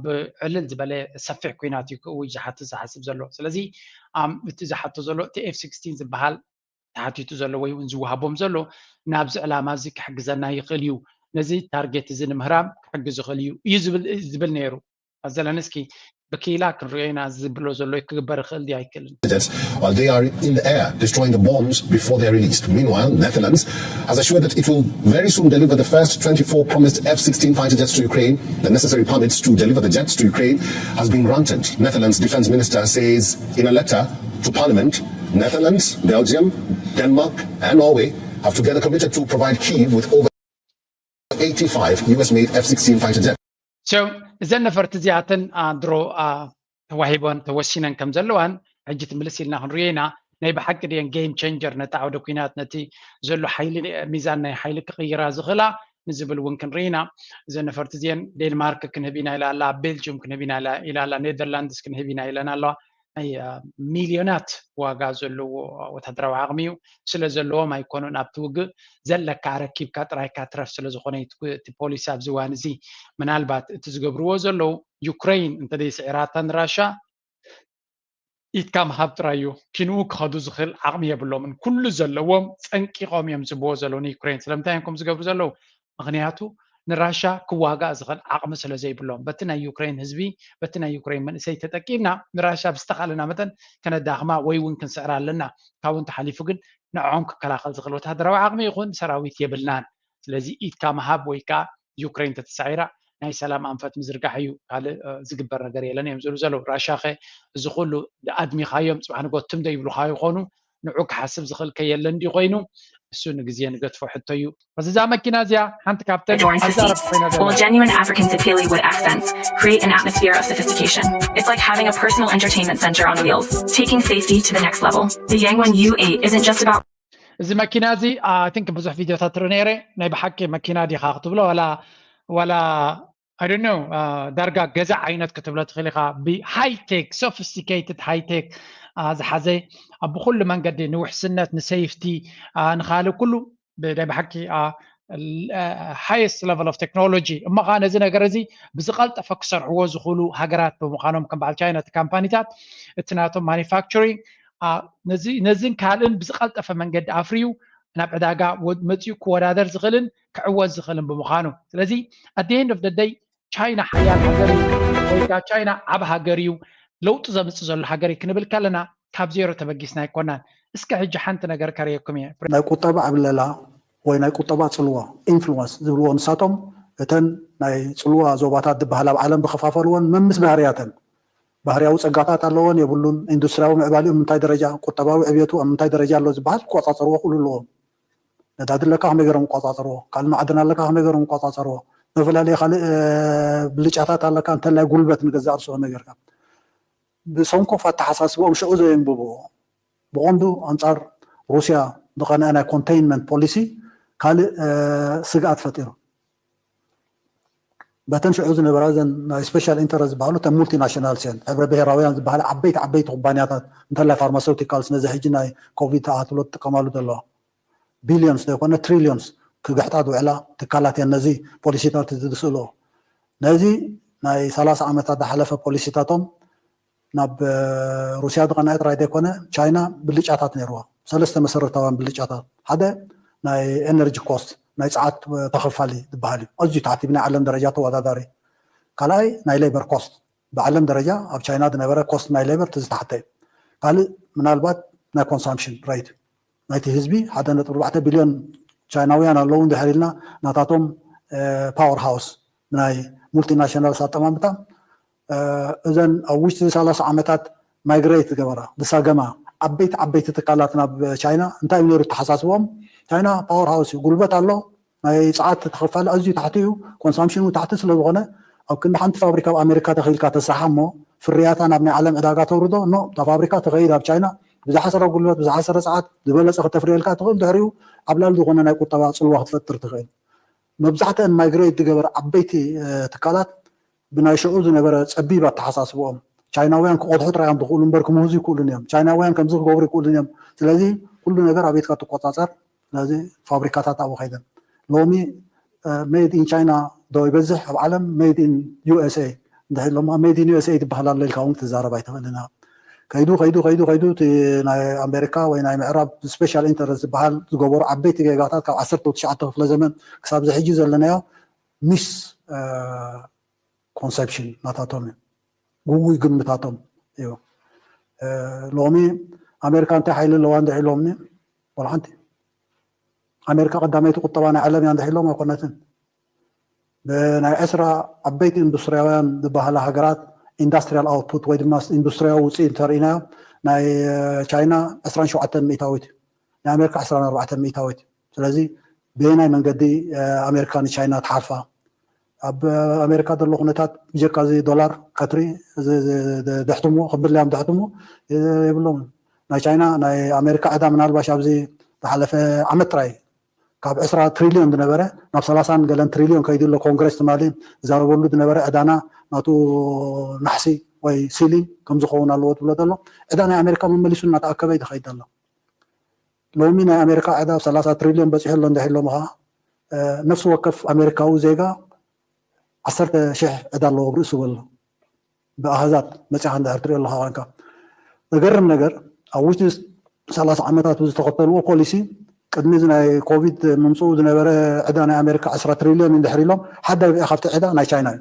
ብዕልል ዝበለ ሰፊሕ ኩናት እዩ ክእውጅ ዝሓትት ዝሓስብ ዘሎ። ስለዚ እቲ ዝሓቶ ዘሎ እቲ ኤፍ ሲክስቲን ዝበሃል ተሓቲቱ ዘሎ ወይ እውን ዝወሃቦም ዘሎ ናብዚ ዕላማ እዚ ክሕግዘና ይኽእል እዩ፣ ነዚ ታርጌት እዚ ንምህራም ክሕግዝ ይኽእል እዩ እዩ ዝብል ነይሩ። ዘለንስኪ ብክኢላ ክንሪኦ ኢና ዝብሎ ዘሎ ክግበር ይኽእል ድዩ ኣይክእልን። While they are in the air, destroying the bombs before they are released. Meanwhile, Netherlands has assured that it will very soon deliver the first twenty-four promised F sixteen fighter jets to Ukraine. The necessary permits to deliver the jets to Ukraine has been granted. Netherlands Defense Minister says in a letter to Parliament, Netherlands, Belgium, Denmark, and Norway have together committed to provide Kyiv with over eighty-five U S made F sixteen fighter jets. So እዘን ነፈርቲ እዚኣተን ድሮ ተዋሂቦን ተወሲነን ከም ዘለዋን ሕጂ ትምልስ ኢልና ክንሪኦ ኢና። ናይ ብሓቂ ድየን game changer ነቲ ዓውደ ኩናት ነቲ ዘሎ ሓይሊ ሚዛን ናይ ሓይሊ ክቕይራ ዝኽእላ ንዝብል እውን ክንርኢ ኢና። እዘን ነፈርቲ እዚአን ዴንማርክ ክንህብ ኢና ኢላ ኣላ፣ ቤልጅም ክንህብ ኢና ኢላ ኣላ፣ ኔዘርላንድስ ክንህብ ኢና ኢለን ኣለዋ። ናይ ሚልዮናት ዋጋ ዘለዎ ወታደራዊ ዓቕሚ እዩ። ስለ ዘለዎም ኣይኮኑን ኣብቲ ውግእ ዘለካ ረኪብካ ጥራይካ ትረፍ ስለ ዝኾነ እቲ ፖሊሲ ኣብዚ እዋን እዚ ምናልባት እቲ ዝገብርዎ ዘለዉ ዩክሬን እንተደይ ስዒራታ ንራሻ ኢድካ ምሃብ ጥራይ እዩ። ኪንኡ ክኸዱ ዝኽእል ዓቕሚ የብሎምን። ኩሉ ዘለዎም ጸንቂቖም እዮም ዝብዎ ዘለዉ ንዩክሬን። ስለምንታይ እዮም ከም ዝገብሩ ዘለዉ? ምኽንያቱ ንራሻ ክዋጋእ ዝኽእል ዓቕሚ ስለ ዘይብሎም በቲ ናይ ዩክሬን ህዝቢ በቲ ናይ ዩክሬን መንእሰይ ተጠቂምና ንራሻ ብዝተኻለና መጠን ከነዳኽማ ወይ እውን ክንስዕራ ኣለና። ካብኡ እንተሓሊፉ ግን ንዕኦም ክከላኸል ዝኽእል ወታደራዊ ዓቕሚ ይኹን ሰራዊት የብልናን። ስለዚ ኢድካ ምሃብ ወይ ከዓ ዩክሬን ተተሳዒራ ናይ ሰላም ኣንፈት ምዝርጋሕ እዩ፣ ካልእ ዝግበር ነገር የለን እዮም ዝብሉ ዘለዉ። ራሻ ኸ እዚ ኩሉ ኣድሚኻዮም ፅባሕ ንጎትም ዶ ይብሉኻ ይኾኑ? ንዑ ክሓስብ ዝኽእል ከ የለን ድዩ ኮይኑ? እሱ ንግዜ ንገድፎ ሕቶ እዩ። እዚ እዛ መኪና እዚኣ ሓንቲ ካብተን Adorns the ኣዛረብቲ seats. ኮይና ዘላ While genuine African Sipili wood accents create an atmosphere of sophistication. It's like having a personal entertainment center on wheels, taking safety to the next level. The Yangwang U eight isn't just about እዚ መኪና እዚ I think ብዙሕ ቪድዮታት ትርኢ ነይረ። ናይ ብሓቂ መኪና ዲኻ ክትብሎ ዋላ ዋላ I don't know ዳርጋ ገዛ ዓይነት ክትብሎ ትኽእል ኢኻ። ብ high tech sophisticated high tech ዝሓዘ ብኩሉ መንገዲ ንውሕስነት ንሴፍቲ ንኻልእ ኩሉ ናይ ብሓቂ highest level of technology እሞ ከዓ ነዚ ነገር እዚ ብዝቐልጠፈ ክሰርሕዎ ዝኽእሉ ሃገራት ብምዃኖም ከም በዓል ቻይና እቲ ካምፓኒታት እቲ ናቶም ማኒፋክቸሪንግ ነዝን ካልእን ብዝቐልጠፈ መንገዲ ኣፍርዩ ናብ ዕዳጋ መፅኡ ክወዳደር ዝኽእልን ክዕወት ዝኽእልን ብምዃኑ። ስለዚ at the end of the day ቻይና ሓያል ሃገር እዩ ወይ ከዓ ቻይና ዓብ ሃገር እዩ። ለውጢ ዘምፅእ ዘሎ ሃገር እዩ ክንብል ከለና ካብ ዜሮ ተበጊስና ኣይኮናን። እስከ ሕጂ ሓንቲ ነገር ከርእየኩም እየ። ናይ ቁጠባ ዕብለላ ወይ ናይ ቁጠባ ፅልዋ፣ ኢንፍሉወንስ ዝብልዎ ንሳቶም፣ እተን ናይ ፅልዋ ዞባታት ዝበሃል ኣብ ዓለም ዝኸፋፈልዎን መምስ ባህርያተን፣ ባህርያዊ ፀጋታት ኣለዎን የብሉን፣ ኢንዱስትሪያዊ ምዕባሊኡ ኣብ ምንታይ ደረጃ፣ ቁጠባዊ ዕብየቱ ኣብ ምንታይ ደረጃ ኣሎ ዝበሃል ክቆፃፀርዎ ክእሉ ኣለዎም። ነዳዲ ኣለካ ከመይ ገይሮም ይቆፃፀርዎ፣ ካልእ ማዕድን ኣለካ ከመይ ገይሮም ይቆፃፀርዎ፣ መፈላለየ ካልእ ብልጫታት ኣለካ፣ እንተላይ ጉልበት ንገዛእ ርእሱ ከመይ ገይርካ ብሰንኮፍ ኣተሓሳስብኦም ሽዑ ዘየንብብዎ ብቐንዱ ኣንጻር ሩስያ ዝቐነአ ናይ ኮንቴይንመንት ፖሊሲ ካልእ ስግኣት ፈጢሩ። በተን ሽዑ ዝነበራ እዘን ናይ ስፔሻል ኢንተረስት ዝበሃሉ እተን ሙልቲናሽናልስ እየን፣ ሕብረ ብሄራውያን ዝበሃላ ዓበይቲ ዓበይቲ ኩባንያታት፣ እንተላይ ፋርማሴውቲካልስ፣ ነዚ ሕጂ ናይ ኮቪድ ተኣትሎ ትጥቀማሉ ዘለዋ ቢልዮንስ ዘይኮነ ትሪልዮንስ ክግሕጣ ዝውዕላ ትካላት እየን ነዚ ፖሊሲታት እዚ ዝስእልኦ። ነዚ ናይ ሰላሳ ዓመታት ዝሓለፈ ፖሊሲታቶም ናብ ሩስያ ዝቐነዐ ጥራይ ዘይኮነ ቻይና ብልጫታት ነይርዋ። ሰለስተ መሰረታውያን ብልጫታት፣ ሓደ ናይ ኤነርጂ ኮስት፣ ናይ ፀዓት ተኸፋሊ ዝበሃል እዩ። ኣዝዩ ታሕቲ ብናይ ዓለም ደረጃ ተወዳዳሪ። ካልኣይ ናይ ሌበር ኮስት፣ ብዓለም ደረጃ ኣብ ቻይና ዝነበረ ኮስት ናይ ሌበር እቲ ዝታሕተ እዩ። ካልእ ምናልባት ናይ ኮንሳምፕሽን ሬት ናይቲ ህዝቢ ሓደ ነጥቢ ኣርባዕተ ቢልዮን ቻይናውያን ኣለዉ እንድሕር ኢልና ናታቶም ፓወር ሃውስ ናይ ሙልቲናሽናልስ ኣጠማምታ እዘን ኣብ ውሽጢ ሰላሳ ዓመታት ማይግሬት ዝገበራ ዝሳገማ ዓበይቲ ዓበይቲ ትካላት ናብ ቻይና እንታይ እዩ ነይሩ ተሓሳስቦም? ቻይና ፓወር ሃውስ እዩ፣ ጉልበት ኣሎ፣ ናይ ፀዓት ተኸፋሊ ኣዝዩ ታሕቲ እዩ፣ ኮንሳምፕሽኑ ታሕቲ ስለዝኾነ ኣብ ክንዲ ሓንቲ ፋብሪካ ኣብ ኣሜሪካ ተኺልካ ተስርሓ እሞ ፍርያታ ናብ ናይ ዓለም ዕዳጋ ተውርዶ ኖ፣ እታ ፋብሪካ ተኸይድ ኣብ ቻይና ብዝሓሰረ ጉልበት ብዝሓሰረ ፀዓት ዝበለፀ ከተፍርየልካ ትኽእል፣ ድሕሪኡ ዓብላል ዝኾነ ናይ ቁጠባ ፅልዋ ክትፈጥር ትኽእል። መብዛሕተአን ማይግሬት ዝገበረ ዓበይቲ ትካላት ብናይ ሽዑ ዝነበረ ፀቢብ ኣተሓሳስብኦም ቻይናውያን ክቆድሑ ጥራይ እዮም ዝኽእሉ እምበር ክምህዙ ይክእሉን እዮም። ቻይናውያን ከምዚ ክገብሩ ይክእሉን እዮም። ስለዚ ኩሉ ነገር ኣብ ቤትካ ትቆፃፀር። ስለዚ ፋብሪካታት ኣብኡ ከይደን ሎሚ ሜድ ኢን ቻይና ዶ ይበዝሕ ኣብ ዓለም? ሜድ ኢን ዩ ኤስ ኤ እንድሕር ኢሎማ ሜድ ኢን ዩ ኤስ ኤ ትበሃል ኣሎ ኢልካ እውን ክትዛረብ ኣይትኽእልን ኢኻ። ከይዱ ከይዱ ከይዱ ከይዱ እቲ ናይ ኣሜሪካ ወይ ናይ ምዕራብ ስፔሻል ኢንተረስት ዝበሃል ዝገበሩ ዓበይቲ ጌጋታት ካብ ዓሰርተ ትሽዓተ ክፍለ ዘመን ክሳብ እዚ ሕጂ ዘለናዮ ሚስ ኮንሰፕሽን ናታቶም እዩ፣ ግጉይ ግምታቶም እዩ። ሎሚ ኣሜሪካ እንታይ ሓይሊ ኣለዋ እንድዒ ኢሎምኒ ዋላ ሓንቲ። ኣሜሪካ ቀዳመይቲ ቁጠባ ናይ ዓለም እያ እንድዒ ኢሎም ኣይኮነትን። ብናይ ዕስራ ዓበይቲ ኢንዱስትሪያውያን ዝበሃላ ሃገራት ኢንዳስትሪያል ኣውትፑት ወይ ድማ ኢንዱስትሪያዊ ውፅኢት እንተርኢናዮ ናይ ቻይና ዕስራን ሸውዓተን ሚእታዊት እዩ፣ ናይ ኣሜሪካ ዕስራን ኣርባዕተን ሚእታዊት እዩ። ስለዚ ብየናይ መንገዲ ኣሜሪካ ንቻይና ትሓልፋ? ኣብ ኣሜሪካ ዘሎ ኩነታት ብጀካ እዚ ዶላር ቀትሪ ደሕትምዎ ክብልያም ደሕትምዎ የብሎም። ናይ ቻይና ናይ ኣሜሪካ ዕዳ ምናልባሽ ኣብዚ ዝሓለፈ ዓመት ጥራይ ካብ ዕስራ ትሪልዮን ዝነበረ ናብ ሰላሳን ገለን ትሪልዮን ከይዱ ኣሎ። ኮንግረስ ትማሊ ዝዛረበሉ ዝነበረ ዕዳና ናቱ ናሕሲ ወይ ሲሊንግ ከም ዝኸውን ኣለዎ ትብሎ ዘሎ። ዕዳ ናይ ኣሜሪካ መመሊሱ እናተኣከበ እዩ ዝኸይድ ዘሎ። ሎሚ ናይ ኣሜሪካ ዕዳ ኣብ ሰላሳ ትሪልዮን በፂሑ ኣሎ እንድሕር ኢሎምኻ ነፍሲ ወከፍ ኣሜሪካዊ ዜጋ ዓሰርተ ሽሕ ዕዳ ኣለዎ ኣብ ርእሱ በሎ። ብኣሃዛት መፂኻ እንድሕር ትሪኦ ኣለኻ ኮንካ ዘገርም ነገር ኣብ ውሽጢ ሰላሳ ዓመታት ብዝተኸተልዎ ፖሊሲ ቅድሚ እዚ ናይ ኮቪድ ምምፅኡ ዝነበረ ዕዳ ናይ ኣሜሪካ ዕስራ ትሪልዮን እንድሕር ኢሎም ሓደ ርብዒ ካብቲ ዕዳ ናይ ቻይና እዩ።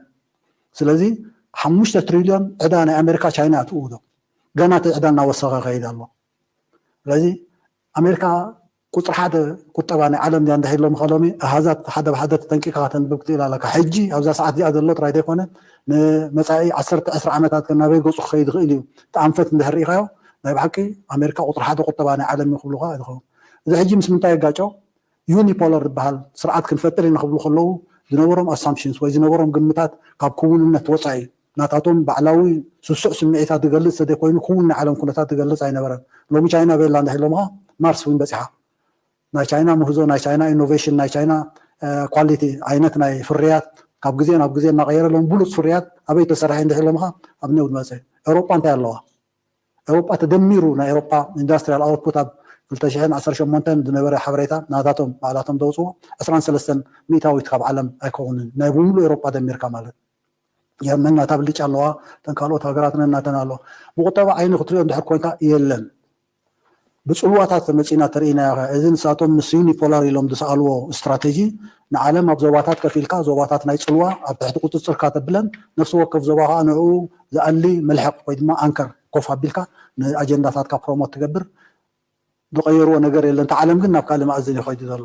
ስለዚ ሓሙሽተ ትሪልዮን ዕዳ ናይ ኣሜሪካ ቻይና እያ ትእውዶ። ገና እቲ ዕዳ እናወሰኸ ይኸይድ ኣሎ። ስለዚ ኣሜሪካ ቁፅሪ ሓደ ቁጠባ ናይ ዓለም ድያ እንድሕር ኢሎም ከሎሚ ኣሃዛት ሓደ ብሓደ ተጠንቂቕካ ከተንብብ ክትእል ኣለካ። ሕጂ ኣብዛ ሰዓት እዚኣ ዘሎ ጥራይ ዘይኮነ ንመፃኢ ዓሰርተ ዕስራ ዓመታት ከ ናበይ ገፁ ክኸይድ ይኽእል እዩ እቲ ኣንፈት እንድሕር ርኢኻዮ ናይ ብሓቂ ኣሜሪካ ቁፅሪ ሓደ ቁጠባ ናይ ዓለም እዩ ክብሉኻ ይኸውን። እዚ ሕጂ ምስ ምንታይ የጋጮ? ዩኒፖለር ዝበሃል ስርዓት ክንፈጥር ኢና ክብሉ ከለዉ ዝነበሮም ኣሳምፕሽንስ ወይ ዝነበሮም ግምታት ካብ ክውንነት ወፃኢ ናታቶም ባዕላዊ ስሱዕ ስምዒታት ዝገልፅ ተዘይኮይኑ ክውን ናይ ዓለም ኩነታት ዝገልፅ ኣይነበረን። ሎሚ ቻይና ቤላ እንድሕር ኢሎምኻ ማርስ እውን በፂሓ። ናይ ቻይና ምህዞ፣ ናይ ቻይና ኢኖቬሽን፣ ናይ ቻይና ኳሊቲ ዓይነት ናይ ፍርያት ካብ ግዜ ናብ ግዜ እናቐየረ ሎም ብሉፅ ፍርያት ኣበይ ተሰራሒ እንድሕር ኢሎምኻ ኣብ ኔው ዝመፀ ኤውሮጳ እንታይ ኣለዋ? ኤውሮጳ ተደሚሩ ናይ ኤውሮጳ ኢንዳስትሪያል ኣውትፑት ኣብ ክልተ ሽሕን ዓሰርተ ሸሞንተን ዝነበረ ሓበሬታ ናታቶም ባዕላቶም ዘውፅዎ ዕስራን ሰለስተን ሚእታዊት ካብ ዓለም ኣይከውንን ናይ ብምሉእ ኤውሮጳ ደሚርካ ማለት። የርመን ናታ ብልጫ ኣለዋ፣ እተን ካልኦት ሃገራት ነናተን ኣለዋ። ብቁጠባ ዓይኒ ክትሪኦ እንድሕር ኮንካ የለን። ብፅልዋታት ተመፂና ተርእናዮ። እዚ ንሳቶም ምስ ዩኒፖላር ኢሎም ዝሰኣልዎ ስትራቴጂ ንዓለም ኣብ ዞባታት ከፊልካ፣ ዞባታት ናይ ፅልዋ ኣብ ትሕቲ ቁፅፅርካ ተብለን፣ ነፍሲ ወከፍ ዞባ ከዓ ንዕኡ ዝኣሊ መልሕቕ ወይ ድማ ኣንከር ኮፍ ኣቢልካ ንኣጀንዳታትካ ፕሮሞት ትገብር። ዝቀየርዎ ነገር የለን። እቲ ዓለም ግን ናብ ካልእ መኣዝን ይኸይዱ ዘሎ።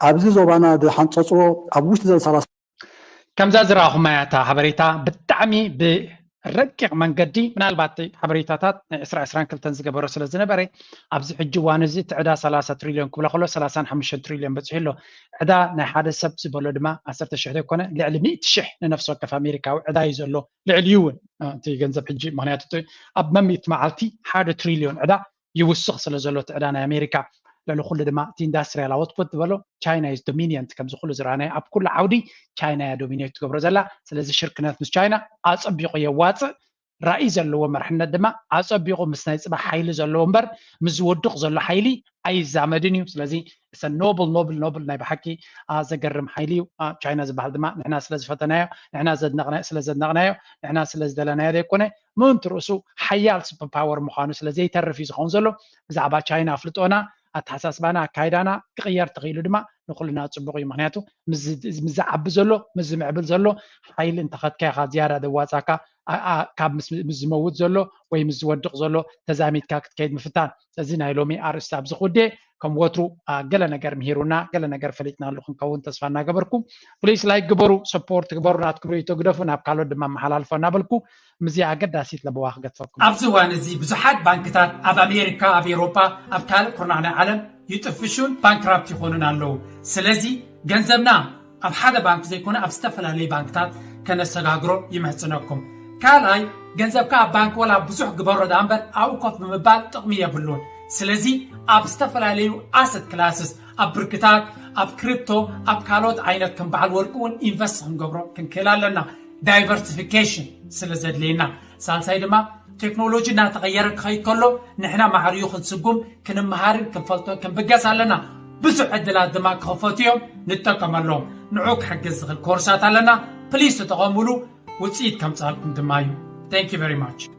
ኣብዚ ዞባና ዝሓንፀፅዎ ኣብ ውሽጢ ዘን ሰላሳ ከምዛ ዝረኣኹማ እያ እታ ሓበሬታ። ብጣዕሚ ብረቂቕ መንገዲ፣ ምናልባት ሓበሬታታት ናይ ዕስራ ዕስራን ክልተን ዝገበሮ ስለ ዝነበረ፣ ኣብዚ ሕጂ እዋን እዚ እቲ ዕዳ ሰላሳ ትሪልዮን ክብላ ከሎ ሰላሳን ሓሙሽተ ትሪልዮን በፂሑ ኣሎ። ዕዳ ናይ ሓደ ሰብ ዝበሎ ድማ ዓሰርተ ሽሕ ዘይኮነ፣ ልዕሊ ሚእቲ ሽሕ ንነፍሲ ወከፍ ኣሜሪካዊ ዕዳ እዩ ዘሎ። ልዕሊኡ እውን እቲ ገንዘብ ሕጂ፣ ምክንያቱ ኣብ መሚእቲ መዓልቲ ሓደ ትሪልዮን ዕዳ ይውስኽ ስለ ዘሎ እቲ ዕዳ ናይ ኣሜሪካ። ልዕሊ ኩሉ ድማ እቲ ኢንዳስትሪያል ኣውትፑት ዝበሎ ቻይና is dominant፣ ከምዚ ኩሉ ዝረኣናዮ ኣብ ኩሉ ዓውዲ ቻይና እያ ዶሚኔት ትገብሮ ዘላ። ስለዚ ሽርክነት ምስ ቻይና ኣፀቢቑ የዋፅእ። ራእይ ዘለዎ መርሕነት ድማ ኣፀቢቑ ምስ ናይ ፅባሕ ሓይሊ ዘለዎ እምበር ምስ ዝወድቕ ዘሎ ሓይሊ ኣይዛመድን እዩ። ስለዚ it's a noble noble noble፣ ናይ ብሓቂ ዘገርም ሓይሊ እዩ። ቻይና ዝበሃል ድማ ንሕና ስለ ዝፈተናዮ፣ ንሕና ስለ ዘድነቕናዮ፣ ንሕና ስለ ዝደለናዮ ዘይኮነ፣ ምእንቲ ርእሱ ሓያል ሱፐር ፓወር ምዃኑ ስለ ዘይተርፍ እዩ ዝኸውን ዘሎ። ብዛዕባ ቻይና ኣፍልጦና፣ ኣተሓሳስባና፣ ኣካይዳና ክቕየር ተኽኢሉ ድማ ንኹልና ፅቡቕ እዩ። ምክንያቱ ምስ ዝዓቢ ዘሎ፣ ምስ ዝምዕብል ዘሎ ሓይሊ እንተኸድካ ኢኻ ዝያዳ ዘዋፃካ ካብ ምስ ዝመውት ዘሎ ወይ ምስ ዝወድቕ ዘሎ ተዛሚድካ ክትከይድ ምፍታን። እዚ ናይ ሎሚ ኣርእስቲ ኣብዚ ክውዴ። ከም ወትሩ ገለ ነገር ምሂሩና፣ ገለ ነገር ፈሊጥናሉ ክንከውን ተስፋ እናገበርኩ፣ ፕሊስ ላይክ ግበሩ፣ ሰፖርት ግበሩ፣ ናትኩም ርእይቶ ግደፉ፣ ናብ ካልኦት ድማ ኣመሓላልፎ እናበልኩ፣ ምስዚ ኣገዳሲት ለበዋ ክገድፈኩም። ኣብዚ እዋን እዚ ብዙሓት ባንክታት ኣብ ኣሜሪካ፣ ኣብ ኤውሮጳ፣ ኣብ ካልእ ኩርናዕ ናይ ዓለም ይጥፍሹን ባንክራፕት ይኾኑን ኣለዉ። ስለዚ ገንዘብና ኣብ ሓደ ባንክ ዘይኮነ ኣብ ዝተፈላለዩ ባንክታት ከነሰጋግሮ ይምሕጽነኩም። ካልኣይ፣ ገንዘብካ ኣብ ባንክ ወላ ብዙሕ ግበሮ ደኣ እምበር ኣብኡ ኮፍ ብምባል ጥቕሚ የብሉን። ስለዚ ኣብ ዝተፈላለዩ ኣሰት ክላስስ፣ ኣብ ብርክታት፣ ኣብ ክሪፕቶ፣ ኣብ ካልኦት ዓይነት ከም በዓል ወርቂ እውን ኢንቨስት ክንገብሮ ክንክእል ኣለና፣ ዳይቨርሲፊኬሽን ስለ ዘድልየና። ሳልሳይ ድማ ቴክኖሎጂ እናተቐየረ ክኸይድ ከሎ ንሕና ማዕሪኡ ክንስጉም ክንመሃርን ክንፈልጦን ክንብገስ ኣለና። ብዙሕ ዕድላት ድማ ክኸፈቱ እዮም፣ ንጠቀመሎም። ንዑ ክሕግዝ ዝኽእል ኮርሳት ኣለና፣ ፕሊስ ተጠቐሙሉ። ውፅኢት ከምፅኣልኩም ድማ እዩ። Thank you very much።